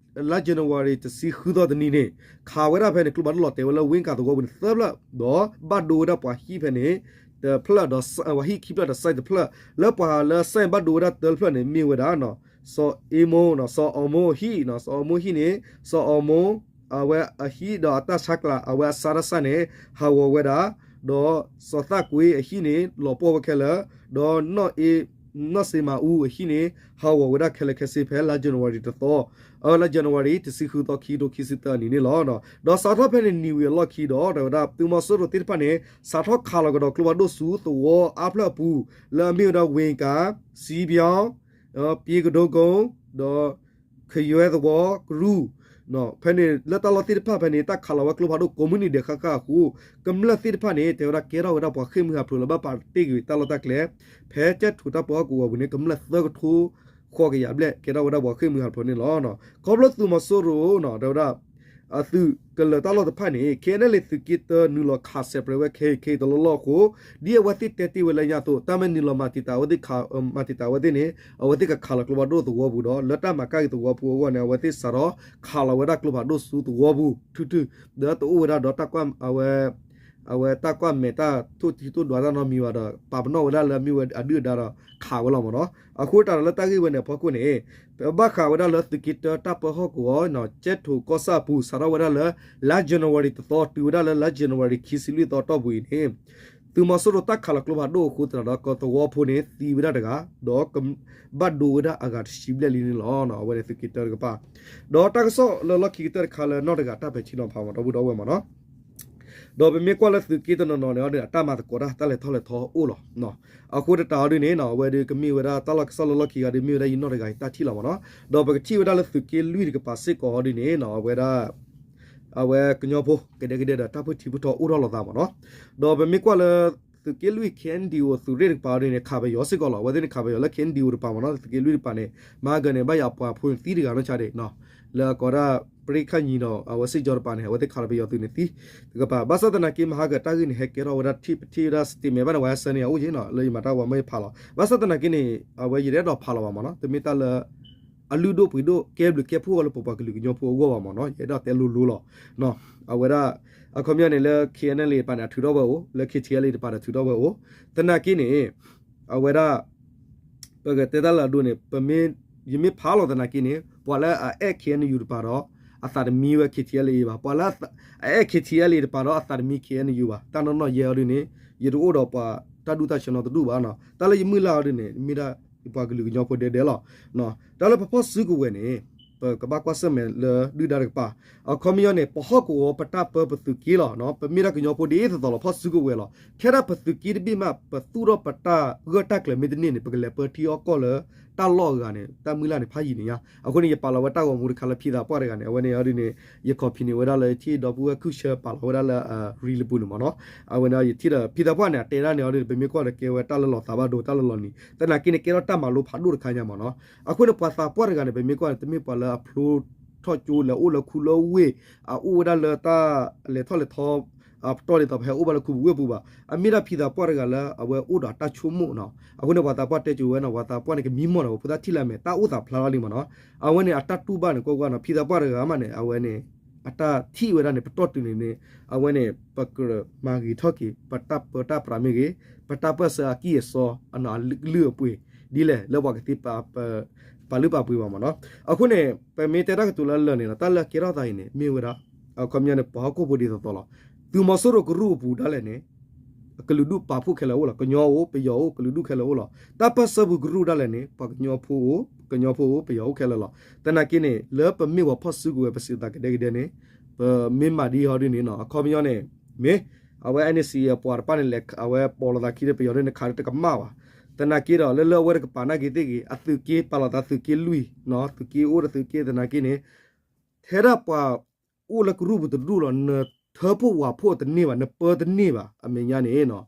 လါ January တဆံဃုသီတနံၤန့ၣ် ခးဝဲဒၣ်ဖဲန့ၣ် ကျိဖးဒိၣ်လီၤတဲာ်ဝဲလၢဝ့ၢ်ကၣ်သဝီပူၤန့ၣ်သၢဖျၢၣ် ဒီးဘၣ်ဒိဝဲဒၣ်ပှၤဟံၣ်ဖဲန့ၣ် တဖျၢၣ်ဒီး ပှၤဟံၣ်ခံဖျၢၣ်ဒီး site တဖျၢၣ် လၢပှၤလၢ site ဘၣ်ဒိဝဲဒၣ်တၢတဖျၢၣ်န့ၣ် မ့ၢ်ဝဲဒၣ် စီၤအ့မိၢ် စီၤအီမိၢ်အဟံၣ် စီၤအီမိၢ်ဟံၣ်န့ၣ် စီၤအီမိၢ် အဝဲအဟံၣ်ဒီးအတၢ်ဆါကျး အဝဲအစါတၢ်ဆါန့ၣ် ဟးဂီၤဝဲဒၣ် ဒီးစီၤသၣ်ကွ့အဟံၣ်န့ၣ် လီၤပှီၢ်ဝဲခဲလၢာ် ဒီးနီၢ်အ့ နီၢ်စ့မၤအူအဟံၣ်န့ၣ် ဟးဂီၤဝဲဒၣ်ခဲလၢာ်ခဲဆ့ဖဲလါ January တသီ အလါ January တဆံဃုသီ ခံကထိခံဆံသၢအနံၤန့ၣ်လီၤ. ဒီးစးထီၣ်ဖဲန့ၣ်နံၤဝံၤအလီၢ်ခံဒီး တဲဝဲဒၣ် သုးမီၤစိရိၤသ့ၣ်တဖၣ်န့ၣ် စးထီၣ်ခးလီၤကဒီးကျိဖးဒိၣ်ဆူသဝီအါဖျၢၣ်အပူၤ လၢအမ့ၢ်ဝဲဒၣ် ဝ့ၢ်ကၣ် စံပီ ပှ့ၤကဒိကီ ဒီး ခယွဲသဝီ ကရူၢ် ဖဲန့ၣ် လၢတၢ်လီၢ်သ့ၣ်တဖၣ်ဖဲန့ၣ် တၢ်ခးလီၤဝဲကျိဖးဒိၣ်ကိးမုၢ်နံၤဒဲးဃၣ်ဃၣ်အဃိ ကမျၢၢ်သ့ၣ်တဖၣ်န့ၣ် တဲဝဲဒၣ်ကဲထီၣ်ဝဲဒၣ်ပှၤဃ့ၢ်မှံဟးဖျိးလၢဘၣ်ပာ်တ့ၢ်ကွံာ်တၢ်လီၢ်တၢ်ကျဲ ဖဲကၠဲၣ်ထိၣ်တၢ်ပၢဟီၣ်ကဝီၤပူၤန့ၣ် ကမျၢၢ်သၢကထိဃိးကယၤဘျဲၣ် ကဲထီၣ်ဝဲဒၣ်ပှၤဃ့ၢ်မှံဟးဖျိးန့ၣ်လီၤ. ခီဖျိသုးမီၤစိရိၤနီၤ တဲဝဲဒၣ် အသုးကလၢၤတၢ်လီၢ်တဖၣ်န့ၣ် ခဲအံၤန့ၣ်လံ သုးက့တၢနုာ်လီၤခးစဲးပြဲးဝဲခဲအံၤခဲအံၤတလီၢ်လီၢ်အဃိ ဒ်အဝဲသ့ၣ်တဲတ့ၢ်ဝဲလၢညါအသိး တၢ်မ့ၢ်နုာ်လီၤမၤတံာ်တာ်အဝဲသ့ၣ်ခး မၤတံာ်တာ်အဝဲသ့ၣ်န့ၣ် အဝဲသ့ၣ်ကခးလီၤကျိဖးဒိၣ်သဝီပူၤဒီး လၢတၢ်မၤကၣ်က့ၤသဝီဖိအဂီၢ်န့ၣ် အဝဲသ့ၣ်စးထီၣ်ခးလီၤဝဲဒၣ်ကျိဖးဒိၣ်ဆူသဝီပူၤ ထူထူ ဒီးတအိၣ်ဝဲဒၣ်ဒီးတၢ်ကွၢ် အဝဲ အဝဲတၢ်ကွၢ်မဲာ်တၢ်ထိၣ်ထံထိၣ်ဒွးတၢ်နီတမံၤဘၣ်ဒီး ပာ်ပနီၣ်ဝဲဒၣ်လၢအမ့ၢ်ဝဲအဒုၣ်အဒါဒီးခးဝဲလီၤမ့ၢ်နီၤ. အဃိတၢ်ဒီးလၢတၢ်ဂ့ၢ်ဝဲန့ၣ်အဖီခိၣ်န့ၣ် ဘၣ်ဃးဝဲဒၣ်လၢသုးက့တၢတၢ်ပၢဟီၣ်ကဝီၤ ကၠဲၣ်ထိၣ်ကီၢ်ဆၣ်အပူၤ စးထီၣ်ဝဲဒၣ်လၢ လါ January တသီ တုၤဝဲဒၣ်လၢလါ January ခံဆံလွံၢ်သီတီၢ်ပူၤအံၤန့ၣ် သုးမီၤစိရိၤတၢ်ခးလီၤကျိဖးဒိၣ်အဃိသတးဒီး ကသဝီဖိန့ၣ် သံဝဲဒၣ်တဂၤ ဒီး ဘၣ်ဒိဝဲဒၣ်အဂၤတဆံဘျဲၣ်လံန့ၣ်လီၤ. အဝဲန့ၣ်သုးက့တၢတကပၤ ဒီးတၢ်ကစီၣ်လၢလီၢ်ခံကတၢၢ်တခါလၢနီၢ်တဂၤတၢ်ပဲာ်ထံနီၤဖးမ့ၢ်ဒီပုၢ်ဒီဝဲၢ်မ့ၢ်နီၤ ဒီးပမ့ၢ်ကွၢ်လၢသုးက့တနီၤနီၤန့ၣ် အတၢ်မၤသကိးတၢ်တၢ်လဲၤထီၣ်လဲၤထီအိၣ်လီၤ. အဃိသတးအီၤဒ်န့ၣ်နီၤ အဝဲဒၣ်ကမ့ၢ်ဝဲဒၣ်တၢ်လီၢ်ကစီၣ်လၢလီၢ်ခံဂၤဒီးမ့ၢ်ဝဲဒၣ်ယနီၢ်တဂၤအံၤတၢ်ထံၣ်လီၤမ့ၢ်နီၤ. ဒီးပကထံၣ်ဝဲဒၣ်လၢသုးက့လွံၢ်တကပၤစ့ၢ်ကီးအီၤဒ်န့ၣ်နီၤ အဝဲဒၣ် အဝဲကညီဖိကဒဲကဒဲဒီးတၢ်ဖုၣ်ထံဖုၣ်ထီအိၣ်ထီၣ်လိာ်သးမ့ၢ်နီၤ. ဒီးပမ့ၢ်ကွၢ်လၢ သုးက့လွံၢ် K N D O သုးရ့ၣ်တကပၤအီၤဒ်န့ၣ် ခးပယီၤစ့ၢ်ကီးလီၤ. အဝဲသ့ၣ်န့ၣ်ခးပယီၤလၢ K N D O တကပၤမ့ၢ်နီၤ သုးက့လွံၢ်တကပၤန့ၣ် မဟါကၢန့ၣ် ဘၣ်ယၤပှၤဖိန့ၣ်သံတဂၤနီၢ်ဆါဒံး လၢအကိးဒၣ် ပြံခၣ်ညီနီၤ အဝဲစ့ၢ်ကီးတကပၤန့ၣ် အဝဲသ့ၣ်ခးလီၤပယီၤသုးန့ၣ်သံတကပၤ ဘၣ်ဆၣ်သနာ်က့ မဟါကၢတၢ်ဂ့ၢ်န့ၣ် ဟဲကဲထီၣ်ဝဲဒၣ်ထံၣ်ပထံၣ်ဝဲဒၣ် statement ဘၣ်န့ၣ် ဝဲဟဲဆၢန့ၢ်အအိၣ်က့နီၤ လၢယမၤတၢ်ဝဲမ့ၢ်ဖးလီၤ ဘၣ်ဆၣ်သနာ်က့န့ၣ် အဝဲယတအဲၣ်ဒိးဖးလီၤဘၣ်မ့ၢ်နီၤ တမ့ၢ်တၢ်လၢ အလုၢ်ဒိၣ်ပှ့ၤဒိၣ် ကဲဘျုးကဲဖှိၣ်အီၤလၢပပှၤကလုာ်ကညီဖိအဂီၢ်ဘၣ်မ့ၢ်နီၤ, ယအဲၣ်ဒိးတဲလိၤလိၤလီၤ. အဝဲဒၣ် အခီပညီန့ၣ်လၢ K N L A တပၤန့ၣ် အထုးထီၣ်ဝဲအိၣ်, လၢ K T L A တပၤန့ၣ် အထုးထီၣ်ဝဲအိၣ်, သနာ်က့န့ၣ် အဝဲဒၣ် ပကတဲတၢ်လၢအဒိန့ၣ် ယမ့ၢ်ဖးလီၤသနာ်က့န့ၣ် ပှၤလၢအအဲၣ် K N U တပၤဒီး အသးတမံဝဲ K T L A ဘၣ်, ပှၤလၢအအဲၣ် K T L A တပၤဒီး အသးတမံ K N U ဘၣ်, တၢ်နီၢ်နီၢ်ယဲအီၤဒ်န့ၣ် ယတအိၣ်ဒီးပှၤတၢ်ဒူၣ်တၢ်ဆၢနီတဒူၣ်ဘၣ်နီၤ, တၢ်လၢယမုၢ်လၢ်အီၤဒ်န့ၣ် မ့ၢ်ဒၣ်ပှၤကလုာ်ကညီဖိဒဲဒဲလီၤ. တၢ်လၢပဖီၣ်စုကဝဲၤန့ၣ် ပကဘၣ်ကွၢ်ဆၢၣ်မဲာ်လၢဒုၣ်ဒါတကပၤ, အခီပညီန့ၣ် ပဟီၣ်ကဝီၤပတၢ်ပၢပသုးက့လီၤ, ပမ့ၢ်ဒၣ်ကညီဖိဒ်သိးသိးလီၤ ဖီၣ်စုကဝဲၤလီၤ, ထဲဒၣ်ပသုးက့တဘ့ၣ်မး ပသူၣ်ထီၣ်ပတၢ်ဂၢၢ်တၢ်ကျၢၤမ့ၢ်တန့ၢ်န့ၣ် ပကလဲၤပၢထံအီၣ်ကီၢ်လၢတၢ်လီၢ်အဂၤန့ၣ် တၢ်မုၢ်လၢ်န့ၣ်ဖးယံာ်န့ၣ်ညါ, အဃိန့ၣ် ယပာ်လီၤဝဲတၢ်ဂီၤမူတခါလၢဖံသးပှၢ်တဂၤန့ၣ် အဝဲန့ၣ်အီၤဒ်န့ၣ် ယ copy န့ၢ်ဝဲဒၣ်လၢ ယထံၣ်ဒီပုၢ်ဝဲၢ်ခုၣ်ဆၢပာ်လီၤဝဲဒၣ်လၢ reel ပူၤန့ၣ်မ့ၢ်နီၤ, အဝဲန့ၣ်ယထံၣ်ဒီးဖံသးပှၢ်န့ၣ် အတဲဒၣ်န့ၣ်အီၤဒ်န့ၣ် ပမ့ၢ်ကွၢ်ဒီးကဲဝဲတၢ်လၢလီၤသးဘၣ်ဒိ တၢ်လၢလီၤနံၤ သနာ်က့န့ၣ် ကဲထီၣ်တၢ်မၤလိဖးဒိၣ်တခါညါမ့ၢ်နီၤ, အဃိန့ၣ် ပှၤသးပှၢ်တဂၤန့ၣ် ပမ့ၢ်ကွၢ်န့ၣ် တမ့ၢ်ပှၤလၢအဖျိထီၣ်ကၠိလဲၤအိၣ်လၢခူလၢဝ့ၢ် အအိၣ်ဝဲဒၣ်လၢတၢ်လဲၤထီၣ်လဲၤထီ အပတီၢ်ဒ်သိးပဟဲအိၣ်ဘၣ်လၢခူပူၤဝ့ၢ်ပူၤဘၣ်, အမ့ၢ်ဒၣ်ဖံသးပှၢ်တဂၤလၢအဝဲအိၣ်ဒီးအတၢ်ဆိကမိၣ်နီၤ, အဃိန့ၣ် ပှၤသးပှၢ်တဲကၠိဝဲနီၤ ပှၤသးပှၢ်န့ၣ် ကမံမီၢ်ဒီး ပဖိသၣ်ထံၣ်လၢအမဲာ် တၢ်အိၣ်သးဖျါလီၤလံမ့ၢ်နီၤ, အဝဲန့ၣ် အတၢ်တူၢ်ဘၣ်န့ၣ် ကွၢ်ကွၢ်နီၤ ဖံသးပှၢ်တဂၤမးန့ၣ် အဝဲန့ၣ် အတၢ်ထံၣ်ဝဲဒၣ်န့ၣ် ပတီၢ်တုၤန့ၣ်န့ၣ် အဝဲန့ၣ် ပကြၢးမၤဂ့ၤထီၣ်က့ၤ ပတၢ်ပၢတၢ်ပြးမ့ၢ်ဂ့ၤ, ပတၢ်ပၢၢ်ဆၢအကံၢ်အစီ အလုၢ်အပှ့ၤ ဒ်လဲၣ် လၢပှၤကသ့ ပာ်လုၢ်ပာ်ပှ့ၤဘၣ်မ့ၢ်နီၤ, အဃိန့ၣ် ပမ့ၢ်တဲတၢ်ကတိၤလၢလၢာ်န့ၣ်ဒီး တၢ်လၢကဲထီၣ်သးအံၤန့ၣ် မ့ၢ်ဝဲဒၣ် အခီပညီန့ၣ် ပှၤဟီၣ်ခိၣ်ဖိဒ်သိးသိးလီၤ, သုးမီၤစိရိၤကရူၢ်အပူၤဒၣ်လဲာ်န့ၣ် ကလုာ်ဒူၣ်ပာ်ဖှိၣ်ခဲလၢာ်အိၣ်လီၤ, ကညီအိၣ် ပယီၤအိၣ် ကလုာ်ဒူၣ်ခဲလၢာ်အိၣ်လီၤ, တၢ်ပၢၢ်ဆၢပူၤကရူၢ်ဒၣ်လဲာ်န့ၣ် ပှၤကညီဖိအိၣ် ကညီဖိအိၣ် ပယီၤအိၣ်ခဲလၢာ်လီၤ, သနာ်က့န့ၣ် လၢပမ့ၢ်ပှၤဖီၣ်စုကဝဲၤ ပစံးသးကဒဲကဒဲန့ၣ် ပမ့ၢ်မၤဒ်အီၤဒ်န့ၣ်နီၤ အခီပညီန့ၣ် မ့ၢ် အဝဲ N C အပှၤတဖၣ်န့ၣ်လဲၤ အဝဲပိာ်လိာ်သးခံဒီးပယီၤန့ၣ် ခးတကမၣ်ဘၣ်, သနာ်က့ဒီး လၢလၢအဝဲတကပၤနာ်က့သ့ၣ်ဂ့ၤ အသုးက့ ပာ်လိာ်သးသုးက့လွံၢ်နီၤ သုးက့အိၣ်ဒီးသုးက့သနာ်က့န့ၣ် ထဲဒၣ်ပှၤအိၣ်လၢကရူၢ်ပူၤတဒူၣ်လီၤ နထၢဖှိၣ်ဝးဖှိၣ်တန့ၢ်ဘၣ် နပၢတန့ၢ်ဘၣ် အမဲာ်ညါန့ၣ်နီၤ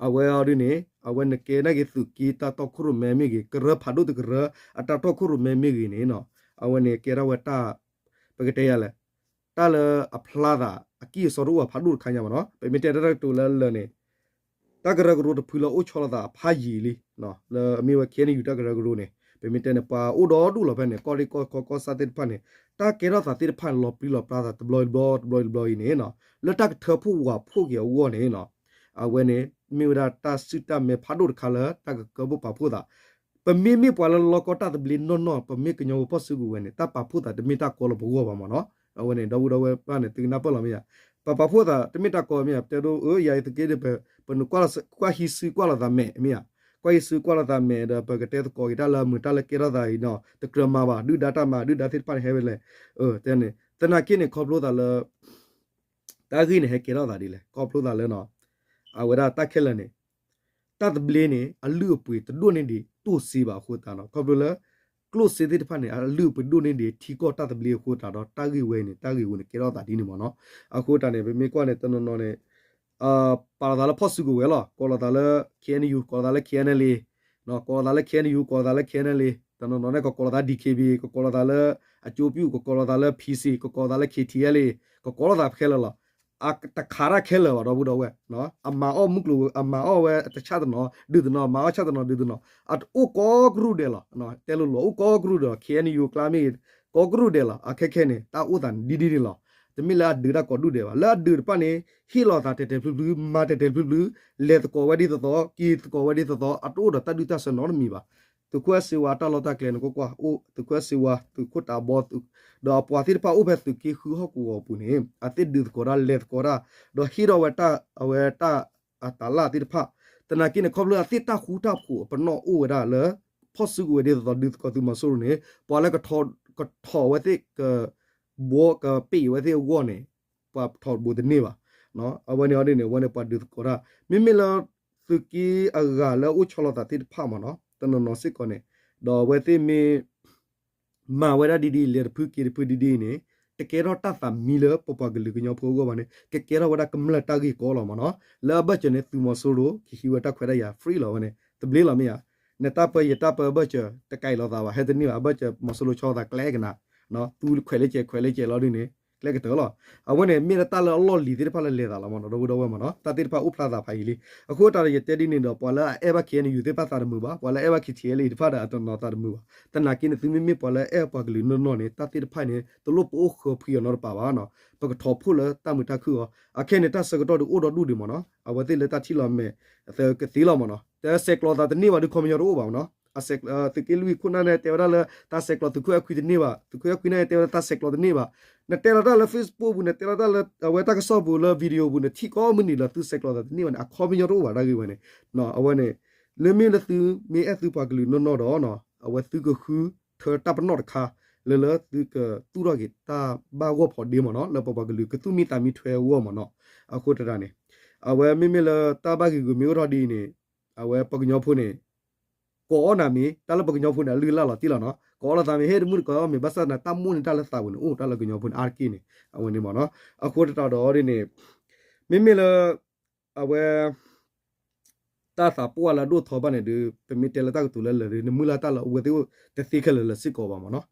အဝဲအီၤဒ်န့ၣ် အဝဲနကဲနာ်က့သုးက့တၢ်တီခိၣ်ရိၣ်မဲမ့ၢ်ဂ့ၤ ကရၢဖးဒိၣ်တကရၢ အတၢ်တီခိၣ်ရိၣ်မဲမ့ၢ်ဂ့ၤန့ၣ်နီၤ အဝဲန့ၣ်ကဲထီၣ်ဝဲတၢ် ပကတဲယၤလဲၣ် တၢ်လၢအဖျါသးအကံၢ်အစီတအိၣ်အဖးဒိၣ်တခါညါမ့ၢ်နီၤ ပမ့ၢ်တဲတၢ်ကတိၤလၢလၢာ်န့ၣ် တၢ်ကရၢကရိတဖုလၢအိၣ်ဆီလီၤသးအဖးယံာ်လံ လၢအမ့ၢ်ဝဲ K N U တၢ်ကရၢကရိန့ၣ် ပမ့ၢ်တဲန့ၣ် ပှၤအိၣ်ဒီဒူၣ်လီၤဖဲန့ၣ် ကီၢ်ရ့ၣ်ကီၢ်ခီကီၢ်ဆၣ်သ့ၣ်တဖၣ်န့ၣ် တၢ်ကဲထီၣ်သးသ့ၣ်တဖၣ်န့ၣ် လီၤပြံလီၤပြါသးတဘျီတဘျီတဘျီတဘျီအံၤန့ၣ် လၢတၢ်ကထၢဖှိၣ်ဝးဖှိၣ်က့ၤအဂီၢ်န့ၣ် အဝဲန့ၣ် မ့ၢ်ဝဲဒၣ်တၢ်စုၣ်တၢ်မဲဖးဒိၣ်တခါလၢတၢ်ကကၢဖှိၣ်ပာ်ဖှိၣ်သး ပမ့မ့ၢ်ပှၤလၢလီကီတၢ်သဘျ့နီၢ်နီၢ် ပမ့ၢ်ကညီဖိဖီၣ်စုကဝဲၤန့ၣ် တၢ်ပာ်ဖှိၣ်သးတမ့ၢ်တၢ်ကီလၢပဂီၢ်ဘၣ်မ့ၢ်နီၤ အဝဲန့ၣ် ဒီပုၢ်ဒီဝဲၢ်ဘၣ်န့ၣ် သုကနၢ်ပၢၢ်လီၤမ့ၢ်ဧါ ပပာ်ဖှိၣ်သးတမ့ၢ်တၢ်ကီမ့ၢ်ဧါ ပတဲဒိ အၢ ယၤအံၤသုးက့ဒီး ပနကွၢ်ဟံးစုကွၢ်လိာ်သးမဲာ်မ့ၢ်ဧါ ကွၢ်ဟံးစုကွၢ်လိာ်သးမဲာ်ဒီး ပကတဲသကိးက့ၤတၢ်လၢမုာ်တၢ်လၢကဲထီၣ်သးအံၤနီၤ တကြၢးမၤဘၣ် ဒုၣ်ဒါတၢ်မၤ ဒုၣ်ဒါသ့ၣ်တဖၣ်န့ၣ်ဟဲဝဲလဲၣ် တဲန့ၣ် သနာ်က့န့ၣ် ခီဖျိသးလၢ တၢ်ဂ့ၢ်န့ၣ် ဟဲကဲထီၣ်သးဒ်လဲၣ် ခီဖျိသးလၢနီၤ အဝဲဒၣ်တၢ်ခဲလၢာ်န့ၣ် တၢ်သဘျ့န့ၣ် အလုၢ်အပှ့ၤတဒိၣ်န့ၢ်ဒံးတိၢ်စ့ဘၣ်အဃိသတးနီၤ ခီဖျိလၢ ကျိၣ်စ့သ့ၣ်တဖၣ်န့ၣ် အလုၢ်အပှ့ၤဒိၣ်န့ၢ်ဒံးထံကီၢ်တၢ်သဘျ့အဃိသတးဒီး တၢ်ဂ့ၢ်ဝဲအံၤန့ၣ် တၢ်ဂ့ၢ်ဝဲန့ၣ် ကဲထီၣ်သးဒ်န့ၣ်မ့ၢ်နီၤ အဃိသတးန့ၣ် ပမ့ၢ်ကွၢ်န့ၣ် တနီၤနီၤန့ၣ် ပာ်လီၤသးလၢဖီၣ်စုကဝဲၤလီၤ ကိးလီၤသးလၢ K N U ကိးလီၤသးလၢ K N L A ကိးလီၤသးလၢ K N U ကိးလီၤသးလၢ K N L A တနီၤနီၤန့ၣ် ကကိးလီၤသး D K B ကကိးလီၤသးလၢ အကျိုးပြု ကကိးလီၤသးလၢ P C ကကိးလီၤသးလၢ K T L A ကကိးလီၤသးခဲလၢာ်လီၤ အတခးတၢ်ခဲလၢာ်ဘၣ် ဒီပုၢ်ဒီဝဲၢ် အမၤအီၣ်မုၢ်ကျိၤ အမၤအီၣ်ဝဲတဆၣ်တနီၤ ဒုးတနီၤ မၤအီၣ်ဆၣ်တနီၤ ဒုးတနီၤ အအိၣ်ကိးကရူၢ်ဒဲးလီၤ တဲလိၤလိၤ အိၣ်ကိးကရူၢ်ဒဲးလီၤ K N U ကျါမ့ၢ်ဂ့ၤ ကိးကရူၢ်ဒဲးလီၤ အခဲခဲန့ၣ် တၢ်အိၣ်သးန့ၣ်ဒ်ဒ်န့ၣ်လီၤ တမ့ၢ်လၢအဒုးတၢ်ကိးဒူၣ်ဒဲးဘၣ် လၢအဒုးတဖၣ်န့ၣ် ဟ့ၣ်လီၤသးတဲာ်တဲာ်ဖျုးဖျုး မၤတဲာ်တဲာ်ဖျုးဖျုး လဲၤသကိးဝဲဒ်သိးသိး က့ၤသကိးဝဲဒ်သိးသိး အတအိၣ်ဒီးတၢ်ဒုၣ်တၢ်ဆၢနီတမံၤဘၣ် သုးခိၣ်အဲၣ်စ့ဝါတၢ်လီၢ်တၢ်ကျဲန့ၣ် ကွၢ်ကွၢ် အိၣ် သုးခိၣ်အဲၣ်စ့ဝါ သုးခိၣ်တးဘီ ဒီးအပှၤသ့ၣ်တဖၣ်အိၣ်ဖဲသုးက့ဃုဟီၣ်ကဝီၤအပူၤန့ၣ် အသ့ၣ်ဒုးသကိးတၢ်လဲၤသကိးတၢ် ဒီးဟ့ၣ်ထီၣ်ဝဲတၢ် အဝဲတၢ်အတၤလၢ်သ့ၣ်တဖၣ် သနာ်က့န့ၣ် ခီဖျိအသ့ၣ်တၢ်ဃူတၢ်ဖိးအပနီၣ်အိၣ်ဝဲဒၣ်လၢ ဖီၣ်စုကဝဲၤဒ်သိးသိးဒုးသကိးသုးမီၤစိရိၤန့ၣ် ပှၤလၢကထီၣ် ကထီၣ်ဝဲသ့ၣ် ကဘှီကပ့ၢ်ဝဲသ့ၣ်အဂီၢ်န့ၣ် ပှၤထီၣ်ဘိးတန့ၢ်ဘၣ် အဝဲန့ၣ်အီၤဒ်န့ၣ် အဝဲန့ၣ်ပှၤဒုးသကိးတၢ် မ့မ့ၢ်လၢ သုးက့အဂၤလၢအအိၣ်ဆီလီၤသးသ့ၣ်တဖၣ်မ့ၢ်နီၤ တနီၤနီၤစ့ၢ်ကီးန့ၣ် ဒီးအဝဲသ့ၣ်မ့ၢ် မၤဝဲဒၣ်ဒ်ဒ်လဲၤတဖုက့ၤတဖုဒ်ဒ်အံၤန့ၣ် တကဲထီၣ်တၢ်သးမံလၢပပှၤကလုာ်ကညီဖိအဂီၢ်ဘၣ်န့ၣ် ကကဲထီၣ်ဝဲဒၣ်ကမျၢၢ်တၢ်ဂ့ၢ်ကီလီၤမ့ၢ်နီၤ လၢအဘၢၣ်စၢၤန့ၣ် သုးမီၤစိရိၤ ကဟံးဝဲတၢ်ခွဲးတၢ်ယာ် free လီၤဝဲန့ၣ် သဘျ့လီၤမ့ၢ်ဧါ နတၢ်ပၢယတၢ်ပၢအဘၢၣ်စၢၤ တကဲလီၤသးဘၣ် ဟဲတန့ၢ်ဘၣ် အဘၢၣ်စၢၤမီၤစိရိၤဆီလီၤသးကျဲကနၤ သူခွဲးလၢကဲးခွဲးလၢကဲးလီၤဒ်န့ၣ် ကျဲကတၢၢ်လီၤ. အဝဲန့ၣ်မ့ၢ်လၢတၢ်လၢအလီၢ်လံၤသ့ၣ်တဖၣ်လၢလဲၤသးလီၤမ့ၢ်နီၤ, ဒီပုၢ်ဒီဝဲၢ်မ့ၢ်နီၤ, တၢ်သ့ၣ်တဖၣ်အိၣ်ဖျါသးဖးယံာ်လံ. အဃိတၢ်ဒီးယတဲဒ်န့ၣ်ဒီး ပှၤလၢအအဲၣ်ဘၣ် ခ့ၣ်အဲၣ်ယူၣ် သ့ၣ်တဖၣ်သးတမုာ်ဘၣ်, ပှၤလၢအအဲၣ်ဘၣ် ခ့ၣ်ထံၣ်အဲလ်အံၤ တဖၣ်ဒီးအတနီၤသးတမုာ်ဘၣ်. သနာ်က့န့ၣ် သုမ့မ့ၢ်ပှၤလၢအအဲၣ်ပှၤကလုာ်နီၢ်နီၢ်န့ၣ် တၢ်သ့ၣ်တဖၣ်န့ၣ် တလိၣ်ပအိၣ်ဃၢၤဖှံအီၤနီတပၤဘၣ်နီၤ, ပကထီၣ်ဖှိၣ်လၢတၢ်မုာ်တၢ်ခုၣ်အီၤ. အခဲအံၤန့ၣ် တၢ်ဆၢကတီၢ်ဒုးအိၣ်ဒီးဒူၣ်ဒံးမ့ၢ်နီၤ, အဝဲသ့ၣ်လၢတၢ်ထံၣ်လီၤမဲာ် ကသ့လီၤမ့ၢ်နီၤ, တၢ်ဆဲးကျိးသးတန့ၢ်ဘၣ်ဒီး ခီပညီတအိၣ်ဘၣ်မ့ၢ်နီၤ. သုးက့လွံၢ်ခိၣ်နၢ်န့ၣ် တဲဝဲဒၣ်လၢတၢ်ဆဲးကျိး, သုးခိၣ်အဲၣ်ခွံတန့ၢ်ဘၣ်, သုးခိၣ်အဲၣ်ခွံန့ၣ် တဲဝဲဒၣ်တၢ်ဆဲးကျိးတန့ၢ်ဘၣ်. နတဲလီၤတၢ်လၢ Facebook ပူၤ, နတဲလီၤတၢ်လၢအဝဲတၢ်ကစီၣ်ပူၤလၢ video ပူၤန့ၣ် ထံၣ်ကိးမုၢ်နံၤလၢသုဆဲးကျိးသးတန့ၢ်ဘၣ်န့ၣ် အခီပညီတအိၣ်ဘၣ်တၢ်ဂ့ၢ်ဝဲန့ၣ်. အဝဲန့ၣ် လၢမ့ၢ်လၢသုမ့ၢ်အဲၣ်သုပှၤကလုာ်နီၢ်နီၢ်ဒီး အဝဲသုကဃုထၢတၢ်ပနီၣ်တခါ လၢလၢသုကသူၣ်ထီၣ်က့ၤတၢ်ဘၣ်ဂီၢ်ဖီဒ့မ့ၢ်နီၤ, လၢပပှၤကလုာ်ကသူၣ်မံသးမံထွဲအဂီၢ်မ့ၢ်နီၤ. အဃိတၢ်န့ၣ် အဝဲမ့မ့ၢ်လၢတၢ်ဘၣ်ဂ့ၢ်ဂူာ်မ့ၢ်အိၣ်ထီၣ်ဒ်အံၤန့ၣ် အဝဲပှၤကညီဖိန့ၣ် ကိးအီၣ်နၤမ့ၢ် တၢ်လၢပှၤကညီဖိန့ၣ် အလုၢ်အလၢ်လီၤတံၢ်လီၤနီၤ, ကိးအီၣ်လီၤသးမ့ၢ် ဟ့ၣ်တမုၣ်တကိးအီၣ်မ့ၢ် ဘၣ်ဆၣ်သနာ် တၢ်မိၣ်န့ၣ် တၢ်လၢသးပူၤန့ၣ် အိၣ်တၢ်လၢကညီဖိန့ၣ် အါတက့ၢ်န့ၣ် အဝဲန့ၣ်မ့ၢ်နီၤ. အဃိတၢ်ဒီးဒ်န့ၣ် မ့မ့ၢ်လၢ အဝဲ တၢ်သးပှၢ်လၢအဒိၣ်ထီဘၣ်န့ၣ်ဒီး ပမ့ၢ်တဲလၢတၢ်ကတိၤလၢလၢာ်ဒီး နမုၢ်လၢ်တၢ်လၢအဝဲသ့ၣ်အိၣ်တသ့ခဲလၢာ်လၢာ်စ့ၢ်ကီးဘၣ်မ့ၢ်နီၤ.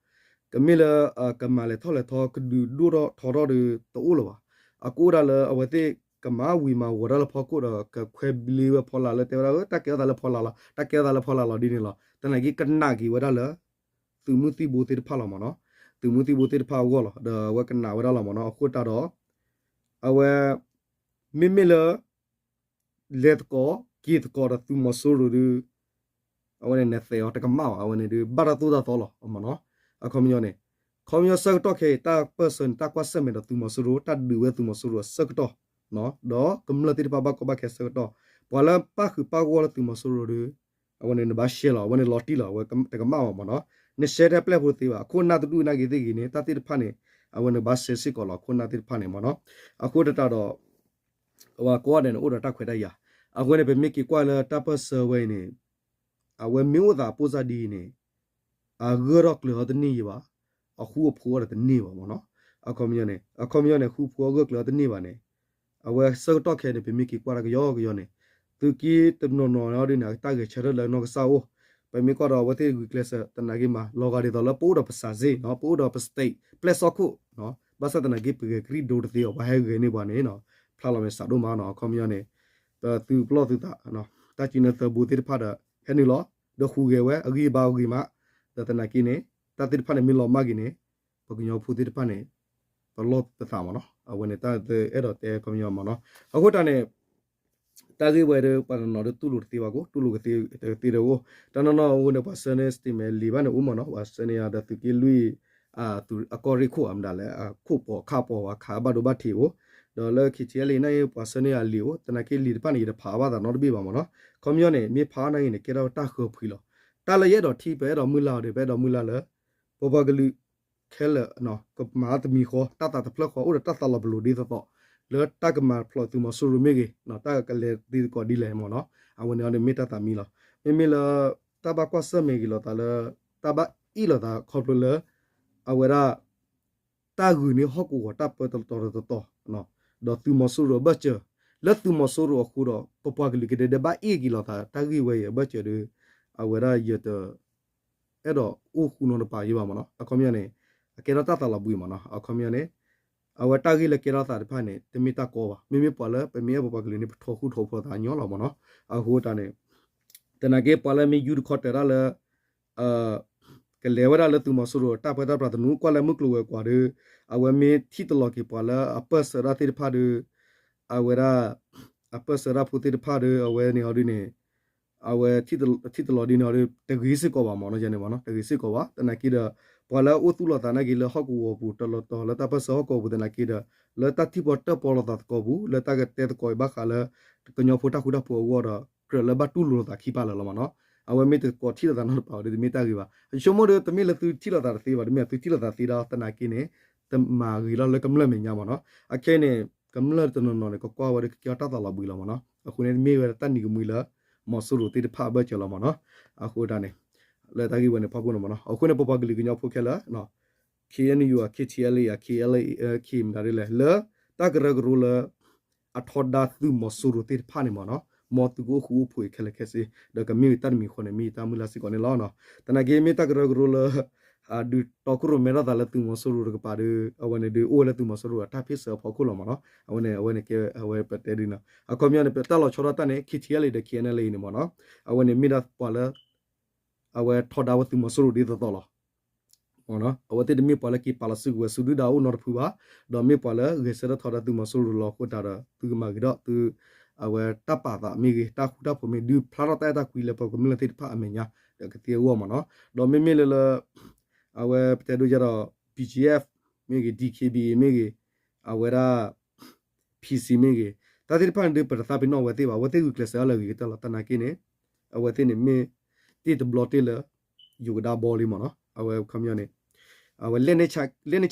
ကမ့ၢ်လၢ ကမၤလဲၤထီၣ်လဲၤထီ ကဒုးဒိၣ်ထီၣ်ထီထီၣ်ဒီး တအိၣ်လၢၤဘၣ်. အကအိၣ်ဒၣ်လၢအဝဲသ့ၣ်ကမၤဝံၤမၤဝီၤတၢ်လၢဖီခိၣ်ဒီး ကခွဲးဘျ့ဝဲဖီလာ်လၢတဲဝဲဒၣ် တၢ်ကဲထီၣ်သးလၢဖီလာ်လီၤ, တၢ်ကဲထီၣ်သးလၢဖီလာ်လီၤဒ်န့ၣ်လီၤ. သနာ်က့ကနၣ်က့ၤဝဲဒၣ်လၢ သုးမုၢ်သံၣ်ဘိသ့ၣ်တဖၣ်လီၤမ့ၢ်နီၤ, သုးမုၢ်သံၣ်ဘိသ့ၣ်တဖၣ်အဂီၢ်လီၤ. ဒီးအဝဲကနၣ်ဝဲဒၣ်လီၤမ့ၢ်နီၤ. အဃိတၢ်ဒီး အဝဲ မ့မ့ၢ်လၢ လဲၤသကိး က့ၤသကိးဒီးသုးမီၤစိရိၤဒီး အဝဲန့ၣ်နသဲးအီၤတကမၣ်ဘၣ်. အဝဲန့ၣ်ဒီး ဘၣ်တၢ်သိၣ်တၢ်သီလီၤမ့ၢ်နီၤ. အခီပညီန့ၣ် ခီပညီဆၢကတီၢ်ခဲအံၤ တၢ်ပၢၢ်ဆၢန့ၣ် တၢ်ကွၢ်ဆၢၣ်မဲာ်ဒီးသုးမီၤစိရိၤ တၢ်ဒုးဝဲသုးမီၤစိရိၤအဆၢကတီၢ် ဒီးကမျၢၢ်သ့ၣ်တဖၣ်ဘၣ်ကီဘၣ်ခဲဆၢကတီၢ် ပှၤလၢပၣ်ဃုာ်ပၣ်ဂီၢ်လၢသုးမီၤစိရိၤဒီး အဝဲန့ၣ်နဘၣ်ရှဲလီၤ, အဝဲန့ၣ်လီၤတံၢ်လီၤ, အဝဲတကမၣ်ဘၣ်မ့ၢ်နီၤ. နရှဲထဲပျဲၢ်ဖိတသ့ဘၣ်, အခိၣ်နၢ်တဒူၣ်နာ်က့ၤသ့ၣ်ဂ့ၤန့ၣ် တၢ်သ့ၣ်တဖၣ်န့ၣ် အဝဲန့ၣ်ဘၣ်ရှဲစ့ၢ်ကီးလီၤ, အခိၣ်နၢ်သ့ၣ်တဖၣ်န့ၣ်မ့ၢ်နီၤ. အဃိတၢ်ဒီး အဝဲကိးဂၤဒဲးန့ၣ် အိၣ်ဒီးတၢ်ခွဲးတၢ်ယာ်, အဃိန့ၣ် ပမ့ၢ်က့ၤကွၢ်လၢတၢ်ပၢၢ်ဆၢဝဲအံၤန့ၣ် အဝဲမ့ၢ်အိၣ်သးအပိၢ်စၢ်ဒ်အံၤန့ၣ် အဂၢၢ်ထီၣ်ကျၢၤအီၤတန့ၢ်ယံၤဘၣ်, အဃူအဖိးအီၤဒီးတန့ၢ်ဘၣ်မ့ၢ်နီၤ. အခီပညီန့ၣ် အခီပညီန့ၣ် ဃူဖိးအဂၢၢ်ကျၢၤအီၤတန့ၢ်ဘၣ်န့ၣ် အဝဲဆၢကတီၢ်ခဲအံၤန့ၣ် ပမ့ၢ်က့ၤကွၢ်တၢ်ကယီကယီန့ၣ် သုးက့တနီၤနီၤဒ်န့ၣ် အတၢ်ဂဲၤဆၢထၢၣ်လၢနီၢ်ကစၢ်အိၣ်, ပမ့ၢ်ကွၢ်ဒီးအဝဲသ့ၣ်ဂုာ်ကျဲးစၢးသနာ်က့မး လီၤဂာ်ဒ်သိးလၢပအိၣ်ဒီးပစၢ်စ့ၣ်နီၤ, ပအိၣ်ဒီးပ state ပျဲၢ်စီၣ်ခိၣ်, ဘၣ်ဆၣ်သနာ်က့ ပဂဲၤကရံၣ်ဒိတသ့အီၤ, ပှၤဟဲဂဲၤန့ၢ်ပှၤန့ၣ် ဖျါလီၤမဲာ်စးဒိၣ်မးနီၤ. အခီပညီန့ၣ် ပသုးပလီၢ်သုးသး တၢ်စုနဲၣ်သၢဘိသ့ၣ်တဖၣ်ဒီး ဟဲနုာ်လီၤ ဒီးဟူးဂဲၤဝဲ အဂံၢ်အဘါအဂ့ၤမး, ဒီးသနာ်က့န့ၣ် တၢ်သ့ၣ်တဖၣ်န့ၣ် မ့ၢ်လီၤမၢ်က့ၤန့ၣ် ပကညီဖိသ့ၣ်တဖၣ်န့ၣ် ပလီၢ်ပသးမ့ၢ်နီၤ. အဝဲန့ၣ်တၢ်အဲၣ်ဒိးတဲခီပညီမ့ၢ်နီၤ. အဃိတၢ်န့ၣ် တၢ်ဂ့ၢ်ဝဲဒီး ပှၤတနီၤဒီးတူၢ်လိာ်တသ့ဘၣ်ကိး, တူၢ်လိာ်ကသ့တသ့ဒီးအိၣ်, တၢ်နီၢ်နီၢ်အဃိန့ၣ် ပှၤဆှၢန့ၢ် statement လံာ်ဘၣ်န့ၣ်အိၣ်မ့ၢ်နီၤ, ပှၤဆှၢန့ၢ်ယၤဒီးသုးက့လွံၢ် အကီၢ်ရ့ၣ်ခိၣ်အမတၤလဲၣ် အခိၣ်ပီၤခၣ်ပီၤဝဲခးဘၣ်ဒိဘၣ်ထံးအိၣ်, ဒီးလၢ ခ့ၣ်ထံၣ်အဲလ်အံၤ နာ်က့ ပှၤဆှၢန့ၢ်ယၤလံာ်အိၣ်, သနာ်က့လံာ်တဖၣ်န့ၣ် ယတဖးဘၣ်သးနီတဘ့ၣ်ဘၣ်မ့ၢ်နီၤ. ခီပညီန့ၣ် မ့ၢ်ဖးအီၤနာ်က့န့ၣ် ကဲထီၣ်တၢ်ဃၢၤဖှံလီၤ. တၢ်လၢယအဲၣ်ဒိးထံၣ် ပအဲၣ်ဒိးမုၢ်လၢ်အီၤဒီး ပအဲၣ်ဒိးမုၢ်လၢ်လၢ ပပှၤကလုာ် ခဲလၢာ် ကမၤတမံၤဃီ တၢ်သးတဖျၢၣ်ဃီ အိၣ်ဒီးတၢ်သးလီၤပလိာ်ဒ်သိးသိး လၢတၢ်ကမၤဖျိးသုးမီၤစိရိၤမ့ၢ်ဂ့ၤ, တၢ်ကလဲၤသံသကိးဒ်လဲၣ်မ့ၢ်နီၤ. အဝဲန့ၣ်အီၤဒီးမ့ၢ်တၢ်သးမံလီၤ. မ့မ့ၢ်လၢ တၢ်ဘၣ်ကွၢ်ဆၢၣ်မဲာ်က့ၤလိာ်သးလၢ တၢ်ဘၣ်အ့ၣ်လိာ်သးခီဖျိလၢ အဝဲဒၣ် တၢ်ဂုာ်န့ၢ်ဟီၣ်ကဝီၤတၢ်ပၢတတီၤတတီၤ ဒီးသုးမီၤစိရိၤအဘၢၣ်စၢၤ လၢသုးမီၤစိရိၤအဃိဒီး ပပှၤကလုာ်ကဒဲးဒဲးဘၣ်အ့ၣ်က့ၤလိာ်သး တၢ်ဂ့ၢ်ဝဲအံၤအဘၢၣ်စၢၤဒီး အဝဲဒၣ်ယတ အဲၣ်ဒိးအိၣ်ဃူနီတပၤယံၤဘၣ်မ့ၢ်နီၤ. အခီပညီန့ၣ် အကဲထီၣ်တၢ်သးလီၤဘှံးမ့ၢ်နီၤ. အခီပညီန့ၣ် အဝဲတၢ်ဂ့ၢ်လၢကဲထီၣ်သးတဖၣ်န့ၣ် တမ့ၢ်တၢ်ကီဘၣ်. မ့မ့ၢ်ပှၤလၢပမ့ၢ်အဲၣ်ပပှၤကလုာ်န့ၣ် ပထီၣ်ဃူထီၣ်ဖိးသးညီလီၤမ့ၢ်နီၤ. အဃိတၢ်န့ၣ် သနာ်က့ပှၤလၢမ့ၢ်ယူတခီတၢၤတၢ်လၢ ကလဲၤဝဲဒၣ်လၢသုးမီၤစိရိၤတၢ်ပၢတၢ်ပြးသနူ ကွၢ်လၢမုၢ်ကျိၤဝဲၤကွာ်ဒီး အဝဲမ့ၢ်ထံၣ်တလီၤက့ၤပှၤလၢအပၢၢ်ဆၢတၢ်သ့ၣ်တဖၣ်ဒီး အဝဲဒၣ် အပၢၢ်ဆၢတၢ်ဖိသ့ၣ်တဖၣ်ဒီး အဝဲန့ၣ်အီၤဒ်န့ၣ် အဝဲထံၣ်တလီၤဒ်န့ၣ်အီၤဒီး တဂ့ၤစ့ၢ်ကီးဘၣ်မ့ၢ်နီၤ. ယန့ၣ်မ့ၢ်နီၤ တဂ့ၤစ့ၢ်ကီးဘၣ်. သနာ်က့ဒီး ပှၤလၢအအိၣ်သူၣ်လီၤသးနာ်က့လၢဟီၣ်ကဝီၤပူၤ တလီၤတီၤလၢတၢ်ပၢၢ်ဆၢဟီၣ်ကဝီၤပူၤသနာ်က့ဒီး လၢတၢ်ထံၣ်ပီၣ်တၢၣ်ပီလိာ်သးသကိးပူၤ လၢတၢ်ကတဲသကိးအံၤဘၣ်ဃးလၢ ကညီဖိတၢ်ဃူတၢ်ဖိးအဂီၢ်ဒီး ကြၢးလၢဘၣ်တူၢ်လိာ်လိာ်သးခံပာ်လၢာ်လီၤမ့ၢ်နီၤ. အဝဲမ့ၢ်တကိးထံၣ်လိာ်သးနီတပၤဝဲဒီး တမ့ၢ်တၢ်ဂ့ၤဘၣ်. ယဆိကမိၣ်ဒီး တမ့ၢ်လၢသုထံၣ်လိာ်သးတသ့ဘၣ်, တမ့ၢ်သုထံၣ်လိာ်သးသ့ဒီး သနာ်က့န့ၣ် တမၤဂ့ၤလီၤလၢကမျၢၢ်မဲာ်ညါမ့ၢ်နီၤ. အခဲအံၤန့ၣ် ကမျၢၢ်တနီၤနီၤန့ၣ် ကကွၢ်ဝဲဒီးကကဲထီၣ်တၢ်သးလီၤဘှံးလီၤမ့ၢ်နီၤ. အဃိန့ၣ် မ့ၢ်ဝဲဒၣ်တၢ်နံၤကမှံလၢ မီၤစိရိၤသ့ၣ်တဖၣ်အဘၢၣ်စၢၤလီၤမ့ၢ်နီၤ. အဃိတၢ်န့ၣ် လၢတၢ်ဂ့ၢ်ဝဲန့ၣ်ဖီခိၣ်န့ၣ်မ့ၢ်နီၤ. အဃိန့ၣ် ပပှၤကလုာ်ကညီဖိခဲလၢာ် ခ့ၣ်အဲၣ်ယူၣ် အခ့ၣ်ထံၣ်အဲလ့ၣ် အခ့ၣ်အဲလ့ၣ် အခ့ၣ်မတၤဒ်လဲၣ် လၢတၢ်ကရၢကရိလၢ အထီဒါသုးမီၤစိရိၤသ့ၣ်တဖၣ်န့ၣ်မ့ၢ်နီၤ, မ်သုကအိၣ်ဃူအိၣ်ဖိးအံၤခဲလၢာ်ခဲဆ့ ဒီးကမ့ၢ်ဝဲတၢ်တမံၤဃီန့ၣ် မ့ၢ်ယတၢ်မုၢ်လၢ်စ့ၢ်ကီးန့ၣ်လီၤ. သနာ်က့မ့ၢ်တၢ်ကရၢကရိလၢ ဒုးတီခိၣ်ရိၣ်မဲထီၣ်သးလၢသုးမီၤစိရိၤတကပၤဒီး အဝဲန့ၣ်ဒုးအိၣ်ဝဲလၢသုးမီၤစိရိၤအတၢ်ဖ့ၣ်ဆၢအဖီခိၣ်လီၤမ့ၢ်နီၤ. အဝဲန့ၣ် အဝဲန့ၣ်ကဲ အဝဲပတဲဒ်န့ၣ် အခီပညီန့ၣ် ပတၢ်လီၤဆီဒၣ်တၢ်န့ၣ် K T L A ဒီး K N L A န့ၣ်မ့ၢ်နီၤ. အဝဲန့ၣ်မ့ၢ်ဒၣ်ပှၤလၢ အဝဲထီဒါဝဲသုးမီၤစိရိၤဒ်သိးသိးလီၤ. အဝဲသ့ၣ်တမ့ၢ်ပှၤလၢက့ၤပာ်လီၤစုကဝဲၤဆူဒုၣ်ဒါအိၣ်နီတဖုဘၣ်, ဒီးမ့ၢ်ပှၤလၢဂဲၤဆၢထၢၣ်ထီဒါသုးမီၤစိရိၤလီၤအဃိသတးဒီး သုကမၤဂ့ၤထီၣ်သု အဝဲတၢ်ပာ်သးမ့ၢ်ဂ့ၤ တၢ်ဃူတၢ်ဖိးမ့ၢ်ဒုးဖျါထီၣ်တၢ်အဲၣ်တၢ်ကွံလၢပကမျၢၢ်သ့ၣ်တဖၣ်အမဲာ်ညါ ဒီးကသ့အဂီၢ်မ့ၢ်နီၤ. ဒီးမ့မ့ၢ်လၢလၢ အဝဲပတဲဒိယၤဒီး B G F မ့ၢ်ဂ့ၤ D K B A မ့ၢ်ဂ့ၤ အဝဲဒၣ် P C မ့ၢ်ဂ့ၤ တၢ်သ့ၣ်တဖၣ်န့ၣ်ဒုး ပတသးပ့ၤနီၣ်အဝဲသ့ၣ်ဘၣ်, အဝဲသ့ၣ်ဂုာ်ကျဲးစၢးအါလၢအဂ့ၤကတၢၢ်လီၤ. သနာ်က့န့ၣ် အဝဲသ့ၣ်န့ၣ်မ့ၢ်တ့ၢ်တဘျီတ့ၢ်လၢ ယိၤကဒါဘီလံမ့ၢ်နီၤ. အဝဲအခီပညီန့ၣ် အဝဲ လက်နက်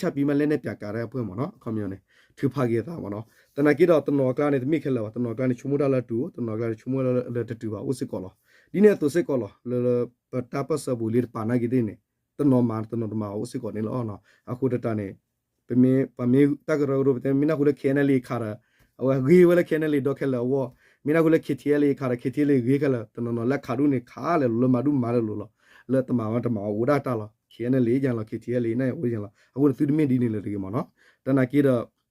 ချပြီးမှ လက်နက်ပြကာ် တၢ်ပှဲၤမ့ၢ်နီၤ. အခီပညီန့ၣ် ထုးဖးက့ၤအသးမ့ၢ်နီၤ. သနာ်က့ဒီးတနီၤအကျါန့ၣ် တမ့ၢ်ခဲလၢာ်ဘၣ်, တနီၤအကျါန့ၣ် ဆိကမိၣ်တၢ်လၢအတုၤ, တနီၤအကျါန့ၣ် ဆိကမိၣ်လၢတတုၤဘၣ် အိၣ်စ့ၢ်ကီးလီၤ. ဒ်န့ၣ်အသိးစ့ၢ်ကီးလီၤ လၢလၢ ပတၢ်ပၢၢ်ဆၢပူၤလံတပာ်နာ်က့သ့ၣ်န့ၣ် တနီၤမၤတနီၤတမၤအိၣ်စ့ၢ်ကီးန့ၣ်လီၤ. အဃိသတးန့ၣ် ပမ့ၢ်ပှၤမ့ၢ်တၢ်ကရၢကရိ ပတဲမ့ၢ်နၢ်ဟူလၢ K N L A ခးဒီး အဝဲဂ့ၤဝဲလၢ K N L A ဒီခဲလၢာ်အဂီၢ်, မ့ၢ်နၢ်ဟူလၢ K T L A ခးဒီး K T L A ဂ့ၤခဲလၢာ်, တနီၤနီၤလၢခးဒူၣ်န့ၣ် ခးလဲၤလိၤလၢမၤဒူၣ်မၤလဲၤလိၤလီၤ. လၢတမၤဝဲတမၤဝဲအိၣ်ဒၣ်တၢ်လီၤ. K N L A ယဲၢ်လီၤ, K T L A န့ၣ်အိၣ်ယဲၢ်လီၤ. အဃိန့ၣ်သုတမ့ၢ်ဒ်န့ၣ်လၢၤတဂ့ၤမ့ၢ်နီၤ. သနာ်က့ဒီး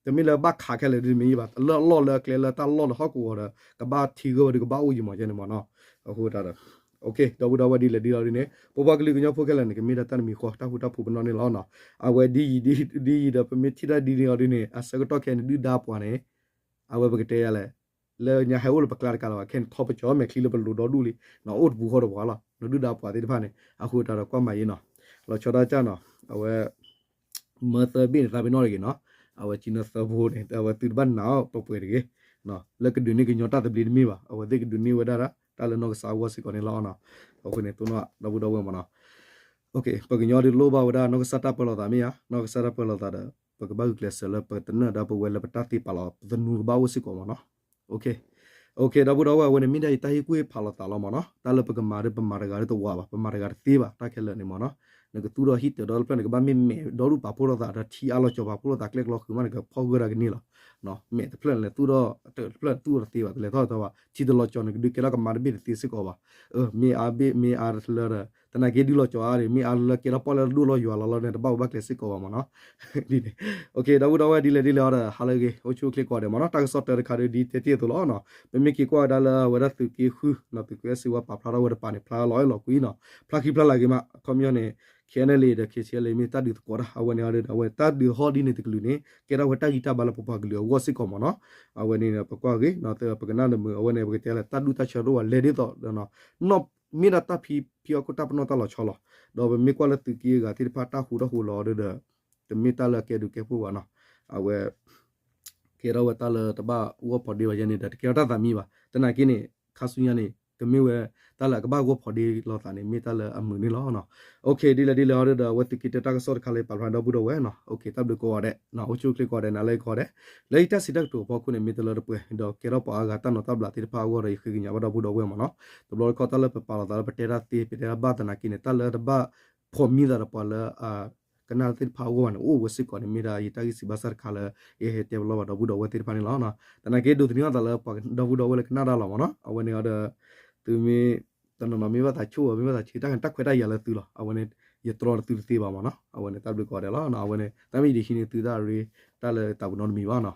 တမ့ၢ်လၢဘၣ်ခးခဲလၢာ်ဒ်တမ့ၢ်ယံၤဘၣ်, လၢအလီၢ်လၢအကျဲလၢတၢ်လီၢ်လၢဟီၣ်ကဝီၤဒီး ကဘၣ်ထံဂၢၢ်ဝဲဒီးကဘၣ်အိၣ်ယံၤမ့ၢ်ကဲန့ၣ်မ့ၢ်နီၤ. အဃိသတးဒီး ဒီပုၢ်ဒီဝဲၢ်ဒ်လဲၣ်ဒ်လဲၣ်ဒ်န့ၣ် ပပှၤကလုာ်ကညီဖိခဲလၢာ်န့ၣ် ကမ့ၢ်ဒၣ်တၢ်တမံၤဃီ တၢ်ဃူတၢ်ဖိးပနီၣ်န့ၣ်လီၤ. အဝဲဒ်အံၤဒ်အံၤဒီး ပမ့ၢ်ထံၣ်တၢ်ဒ်န့ၣ်အီၤဒ်န့ၣ် အဆၢကတီၢ်ခဲအံၤန့ၣ် ဒုၣ်ဒါပှၤန့ၣ် အဝဲပကတဲယၤလဲၣ် လၢညါဟဲအိၣ်လၢပကျါတကးလၢၤဘၣ်, ခဲအံၤန့ၣ် ထီပကၠီမဲာ်ချံလၢပလိၤဒီဒူၣ်လံ, အိၣ်တပူၤဃီတပှၤလီၤ, ဒုၣ်ဒါပှၤသ့ၣ်တဖၣ်န့ၣ် အဃိသတးဒီးကွၢ်မၤယံၤနီၤ, လီၤဆီဒၣ်တၢ်နီၤ, အဝဲ မၢသၢဘ့ၣ်န့ၣ် သးပ့ၤနီၣ်တဂ့ၤနီၤ, အဝဲကၠံနီၤသၢဘိန့ၣ် အဝဲသုတဘၣ်နာ်အီၤပှဲၤပှဲၤတဂ့ၤ, လၢကဒုးန့ၢ်ကညီတၢ်သဘျ့တမ့ၢ်ဘၣ်, အဝဲသ့ၣ်ကဒုးန့ၢ်ဝဲဒၣ် တၢ်လၢနီၢ်ကစၢ်အဂီၢ်စ့ၢ်ကီးန့ၣ်လီၤ. အဃိန့ၣ် တိၢ်နီၣ်ဒီပုၢ်ဒီဝဲၢ်မ့ၢ်နီၤ, ပှၤကညီဒုးလိၣ်ဘၣ်ဝဲဒၣ် နီၢ်ကစၢ်တၢ်ပၢလီၤသးမ့ၢ်ဧါ, နီၢ်ကစၢ်တၢ်ပၢလီၤသးဒီး ပကဘၣ်ဂုာ်ကျဲးစၢးလၢပကသနၢၣ်ဒၣ်ပဝဲလၢပတၢ်သ့ပာ်လီၤ ပသနူကဘၣ်အိၣ်စ့ၢ်ကီးမ့ၢ်နီၤ. ဒီပုၢ်ဒီဝဲၢ် အဝဲန့ၣ်မ့ၢ်ဒၣ်ယတၢ်ဟ့ၣ်ကူၣ်ဟ့ၣ်ဖးလိာ်သးလီၤမ့ၢ်နီၤ, တၢ်လၢပကမၤဒီးပမၤတဂၤဒီးတဝးဘၣ်, ပမၤတဂၤတသ့ဘၣ်, တၢ်ခဲလၢာ်န့ၣ်မ့ၢ်နီၤ, နကသူၣ်ထီၣ်ဟံၣ်တၢၤဒီတဖျၢၣ်န့ၣ် ကဘၣ်မ့ၢ်မဲာ်ဒီဒူၣ်ပာ်ဖှိၣ်ထီၣ်သးဒီးထံအါလီၤကၠီၤပာ်ဖှိၣ်ထီၣ်သးကျဲကျီဃုာ်မးန့ၣ် ကဖီၣ်ဂၢၢ်ဒၣ်ကန့ၢ်လီၤ. မဲာ်တဖျၢၣ်န့ၣ် သူၣ်ထီၣ်တဖျၢၣ်သူၣ်ထီၣ်တသ့ဘၣ်, တလဲၤထီၣ်တသ့ဘၣ်, ထံတလီၤကၠီၤန့ၣ် ကဒုးကဲထီၣ်ကမါတဘ့ၣ်တသ့စ့ၢ်ကီးဘၣ်, မ့ၢ်အါဘ့ၣ်မ့ၢ်အါတလၢဒီး သနာ်က့ဒုးလီၤကၠီၤအါဒီး မ့ၢ်အါလၢကဲထီၣ်ပီၣ်လၢဒိၣ်လီၤယွၤလီၤလီၤန့ၣ် တဘၣ်အိၣ်ဘၣ်ကျဲစ့ၢ်ကီးဘၣ်မ့ၢ်နီၤ. ဒီပုၢ်ဒီဝဲၢ်ဒ်လဲၣ်ဒ်လဲၣ်အီၤဒီး ဟါလၢအဂ့ၤ အိၣ်ဆူၣ်အိၣ်ချ့ကိးဂၤဒဲးမ့ၢ်နီၤ, တၢ်ကစီၣ်တၢတခါဒီးဒ်တဲတ့ၢ်အသိးလီၤနီၤ, ပမ့ၢ်က့ၤကွၢ်ဝဲဒၣ်လၢအဝဲဒၣ်သုးက့ဃု နီၤ သုးက့စ့ဝါပာ်ဖျါထီၣ်ဝဲတပၤန့ၣ် ဖျါလီၤအဲၣ်လီၤကွံနီၤ, ဖျါခံဖျါလၢအဂ့ၤမး, အခီပညီန့ၣ် K N L A ဒီး K T L A မ့ၢ်တၢ်ဒုးသကိးတၢ် အဝဲန့ၣ်အီၤဒီး အဝဲတၢ်ဒုးဟီၣ်ဒ်န့ၣ်တကလုာ်န့ၣ် ကဲထီၣ်ဝဲတၢ်ဂံၢ်တၢ်ဘါလၢပပှၤကလုာ်အဂီၢ်စ့ၢ်ကီးမ့ၢ်နီၤ, အဝဲန့ၣ်ပကွၢ်ဂ့ၤ ပကနၣ်တမုာ် အဝဲန့ၣ် ပကတဲလၢတၢ်ဒူၣ်တၢ်ဆၢတအိၣ်ဘၣ် လဲၤဒ်သိး မ့ၢ်ဒၣ်တၢ်ဖံးဖံးအီၣ်ခိၣ်တၢ်ပနီၣ်တၢ်လီၤဆီလီၤ, ဒီးပမ့ၢ်ကွၢ်လၢသုးက့အဂၤသ့ၣ်တဖၣ်တၢ်ဃူတၢ်ဖိးလီၤဒီး တမ့ၢ်တၢ်လၢအကဲဒုးကဲဖိဘၣ်နီၤ, အဝဲ ကဲထီၣ်ဝဲတၢ်လၢတဘၣ်ဂီၢ်ဖီဒ့ဘၣ်ယဲန့ၣ်ဒီး တကဲထီၣ်တၢ်သးမံဘၣ်, သနာ်က့န့ၣ် ခါဆူညါန့ၣ် ကမ့ၢ်ဝဲတၢ်လၢအကဘၣ်ဂီၢ်ဖီဒ့လိာ်သးန့ၣ် မ့ၢ်တၢ်လၢအမုာ်န့ၣ်လီၤ. ဒ်လဲၣ်ဒ်လဲၣ်အီၤဒီး အဝဲသုးက့တၢတၢ်ကစီၣ်တခါလၢပာ်ဖျါဒီပုၢ်ဒီဝဲၢ်နီၤ, တၢ်ဘျုးကိးဂၤဒဲး အိၣ်ဆူၣ်အိၣ်ချ့ကိးဂၤဒဲး နၤလၢအဂ့ၤကိးဂၤဒဲး, လၢယတၢ်စံးတၢ်ကတိၤအဖီခိၣ်န့ၣ် မ့ၢ်တလၢတပှဲၤ ဒီးကဲထီၣ်ပှၤအါဂၤတၢ်နိးတၢ်ဘျးသ့ၣ်တဖၣ်အဂီၢ်ဒီး ယဃ့ကညးဘၣ်ဒီပုၢ်ဒီဝဲၢ်မ့ၢ်နီၤ, တဘျီတခီၣ်တၢ်လၢပပာ်လီၤသးလၢပတဲတၢ်သ့ ပတဲတၢ်ဘၣ်သနာ်က့န့ၣ် တၢ်လၢတဘၣ်ဖီမံသးဒီးပှၤလၢ ကနၣ်သ့ၣ်တဖၣ်အဂီၢ်ဘၣ်န့ၣ် အိၣ်ဝဲစ့ၢ်ကီးန့ၣ် မ့ၢ်ဒၣ်ယတၢ်ဂံၢ်စံးဘၣ်စၢ်တခါလၢ ယဟဲတဲပလီၢ်ဘၣ်ဒီပုၢ်ဒီဝဲၢ်သ့ၣ်တဖၣ်န့ၣ်လီၤ. သနာ်က့ဒိးသန့ၤအသးလၢပှၤဒီပုၢ်ဒီဝဲၢ်လၢကနၣ်တၢ်လီၤမ့ၢ်နီၤ, အဝဲန့ၣ်အီၤဒီး သုမ့ၢ် တနီၤနီၤမ့ၢ်ဘၣ်သးဆိၣ် မ့ၢ်ဘၣ်သးဆံး တၢ်တၢ်ခွဲးတၢ်ယာ်လၢသုလီၤ, အဝဲန့ၣ် ယတြီတသုတသ့ဘၣ်မ့ၢ်နီၤ, အဝဲန့ၣ်တၢ်ဘျုးကိးဂၤဒဲးလီၤ. အဝဲန့ၣ် တၢ်မ့ၢ်ယတဟံးန့ၢ်သုတၢ်ရ့ တၢ်လၢတၢ်ပနီတမံၤဘၣ်နီၤ.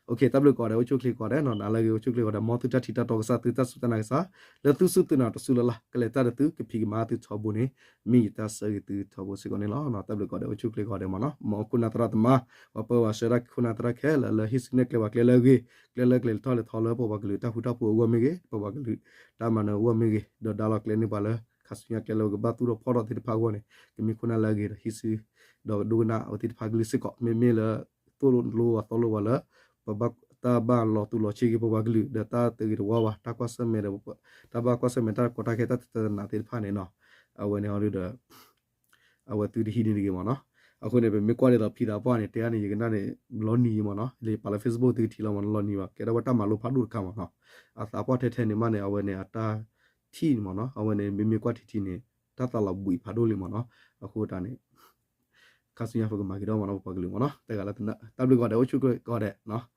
တၢ်ဘျုးကိးဂၤဒဲး အိၣ်ဆူၣ်အိၣ်ချ့ကိးဂၤဒဲးနီၤ, နၤလၢအဂ့ၤ အိၣ်ဆူၣ်အိၣ်ချ့ကိးဂၤဒဲး မ်သုတၢ်ထံၣ်တၢ်တီကစၢ် သုတၢ်စူၢ်တၢ်နာ်ကစၢ် လၢသုစူၢ်သုနာ်တစူၢ်လၢ်လၢ် ကလဲၤတၢ်ဒီးသု ကဖံးကမၤသုထီဘိန့ၣ် မ့ၢ်ယတၢ်ဆၢဂ့ၤသုထီဘိစ့ၢ်ကီးန့ၣ်လီၤ. တၢ်ဘျုးကိးဂၤဒဲး အိၣ်ဆူၣ်အိၣ်ချ့ကိးဂၤဒဲးမ့ၢ်နီၤ, မ်ခိၣ်နၢ်သရၣ်သမါ ပှၤပၢၤပှၤဆှၢတၢ်ခိၣ်နၢ်သရၣ်ခဲလၢာ် လၢဟံးစုနဲၣ်ကျဲပှၤကျဲလၢအဂ့ၤ ကျဲလၢကျဲၤထီၣ်လဲၤထီလၢပပှၤကလုာ်တၢ်ဃူတၢ်ဖိးအဂီၢ်မ့ၢ်ဂ့ၤ ပပှၤကလုာ်တၢ်မၤနၢၤအဂီၢ်မ့ၢ်ဂ့ၤ ဒီးဒါလီၤကျဲန့ၢ်ပှၤလၢ ခါဆူညါကျဲလၢပကဘၣ်သူၣ်ထီၣ်ဖီၣ်ထီၣ်သ့ၣ်တဖၣ်အဂီၢ်န့ၣ် ကမ့ၢ်ခိၣ်နၢ်လၢအဂ့ၤဒီးဟံးစု ဒီးကဒိကနၣ်အဝဲသ့ၣ်တဖၣ်ကလုၢ်စ့ၢ်ကီး မ့မ့ၢ်လၢ သိၣ်လိလိဝဲသိၣ်လိဝဲလၢ ပဘၣ်တၢ်ဘၣ်လီၤတူာ်လီၤဆ့က့ၤပပှၤကလုာ် ဒီးတၢ်တဂ့ၤတဝါဘၣ် တၢ်ကွၢ်ဆၢၣ်မဲာ်ဒီး တၢ်ဘၣ်ကွၢ်ဆၢၣ်မဲာ်တၢ်ကီတၢ်ခဲတၢ်တတနာ်သ့ၣ်တဖၣ်န့ၣ်နီၤ, အဝဲန့ၣ်အီၤဒီး အဝဲသုတဟံးန့ၢ်တဂ့ၤမ့ၢ်နီၤ. အဃိန့ၣ် ပမ့ၢ်ကွၢ်ဒ်သိးဖံသးပှၢ်န့ၣ် တဲအါန့ၣ် ယကနၣ်န့ၣ် လီၤနံၤမ့ၢ်နီၤ, လၢပာ်လၢ Facebook သုကထံၣ်လီၤမ့ၢ်နီၤ လီၤနံၤဘၣ် ကဲထီၣ်ဝဲတၢ်မၤလိဖးဒိၣ်တခါမ့ၢ်နီၤ, အသးပှၢ်ထဲထဲန့ၣ်မးန့ၣ် အဝဲန့ၣ်အတၢ်ထံၣ်န့ၣ်မ့ၢ်နီၤ အဝဲန့ၣ် မ့မ့ၢ်ကွၢ်ထံထံန့ၣ် တၢ်သးလီၤဘှံးဖးဒိၣ်လံမ့ၢ်နီၤ, အဃိတၢ်န့ၣ် ခါဆူညါပကမၤက့ၤဒီးမ့ၢ်နီၤ ပပှၤကလုာ်မ့ၢ်နီၤ တဂၤလၢတနၢ် တၢ်ဘျုးကိးဂၤဒဲး အိၣ်ဆူၣ်ချ့ကိးဂၤဒဲး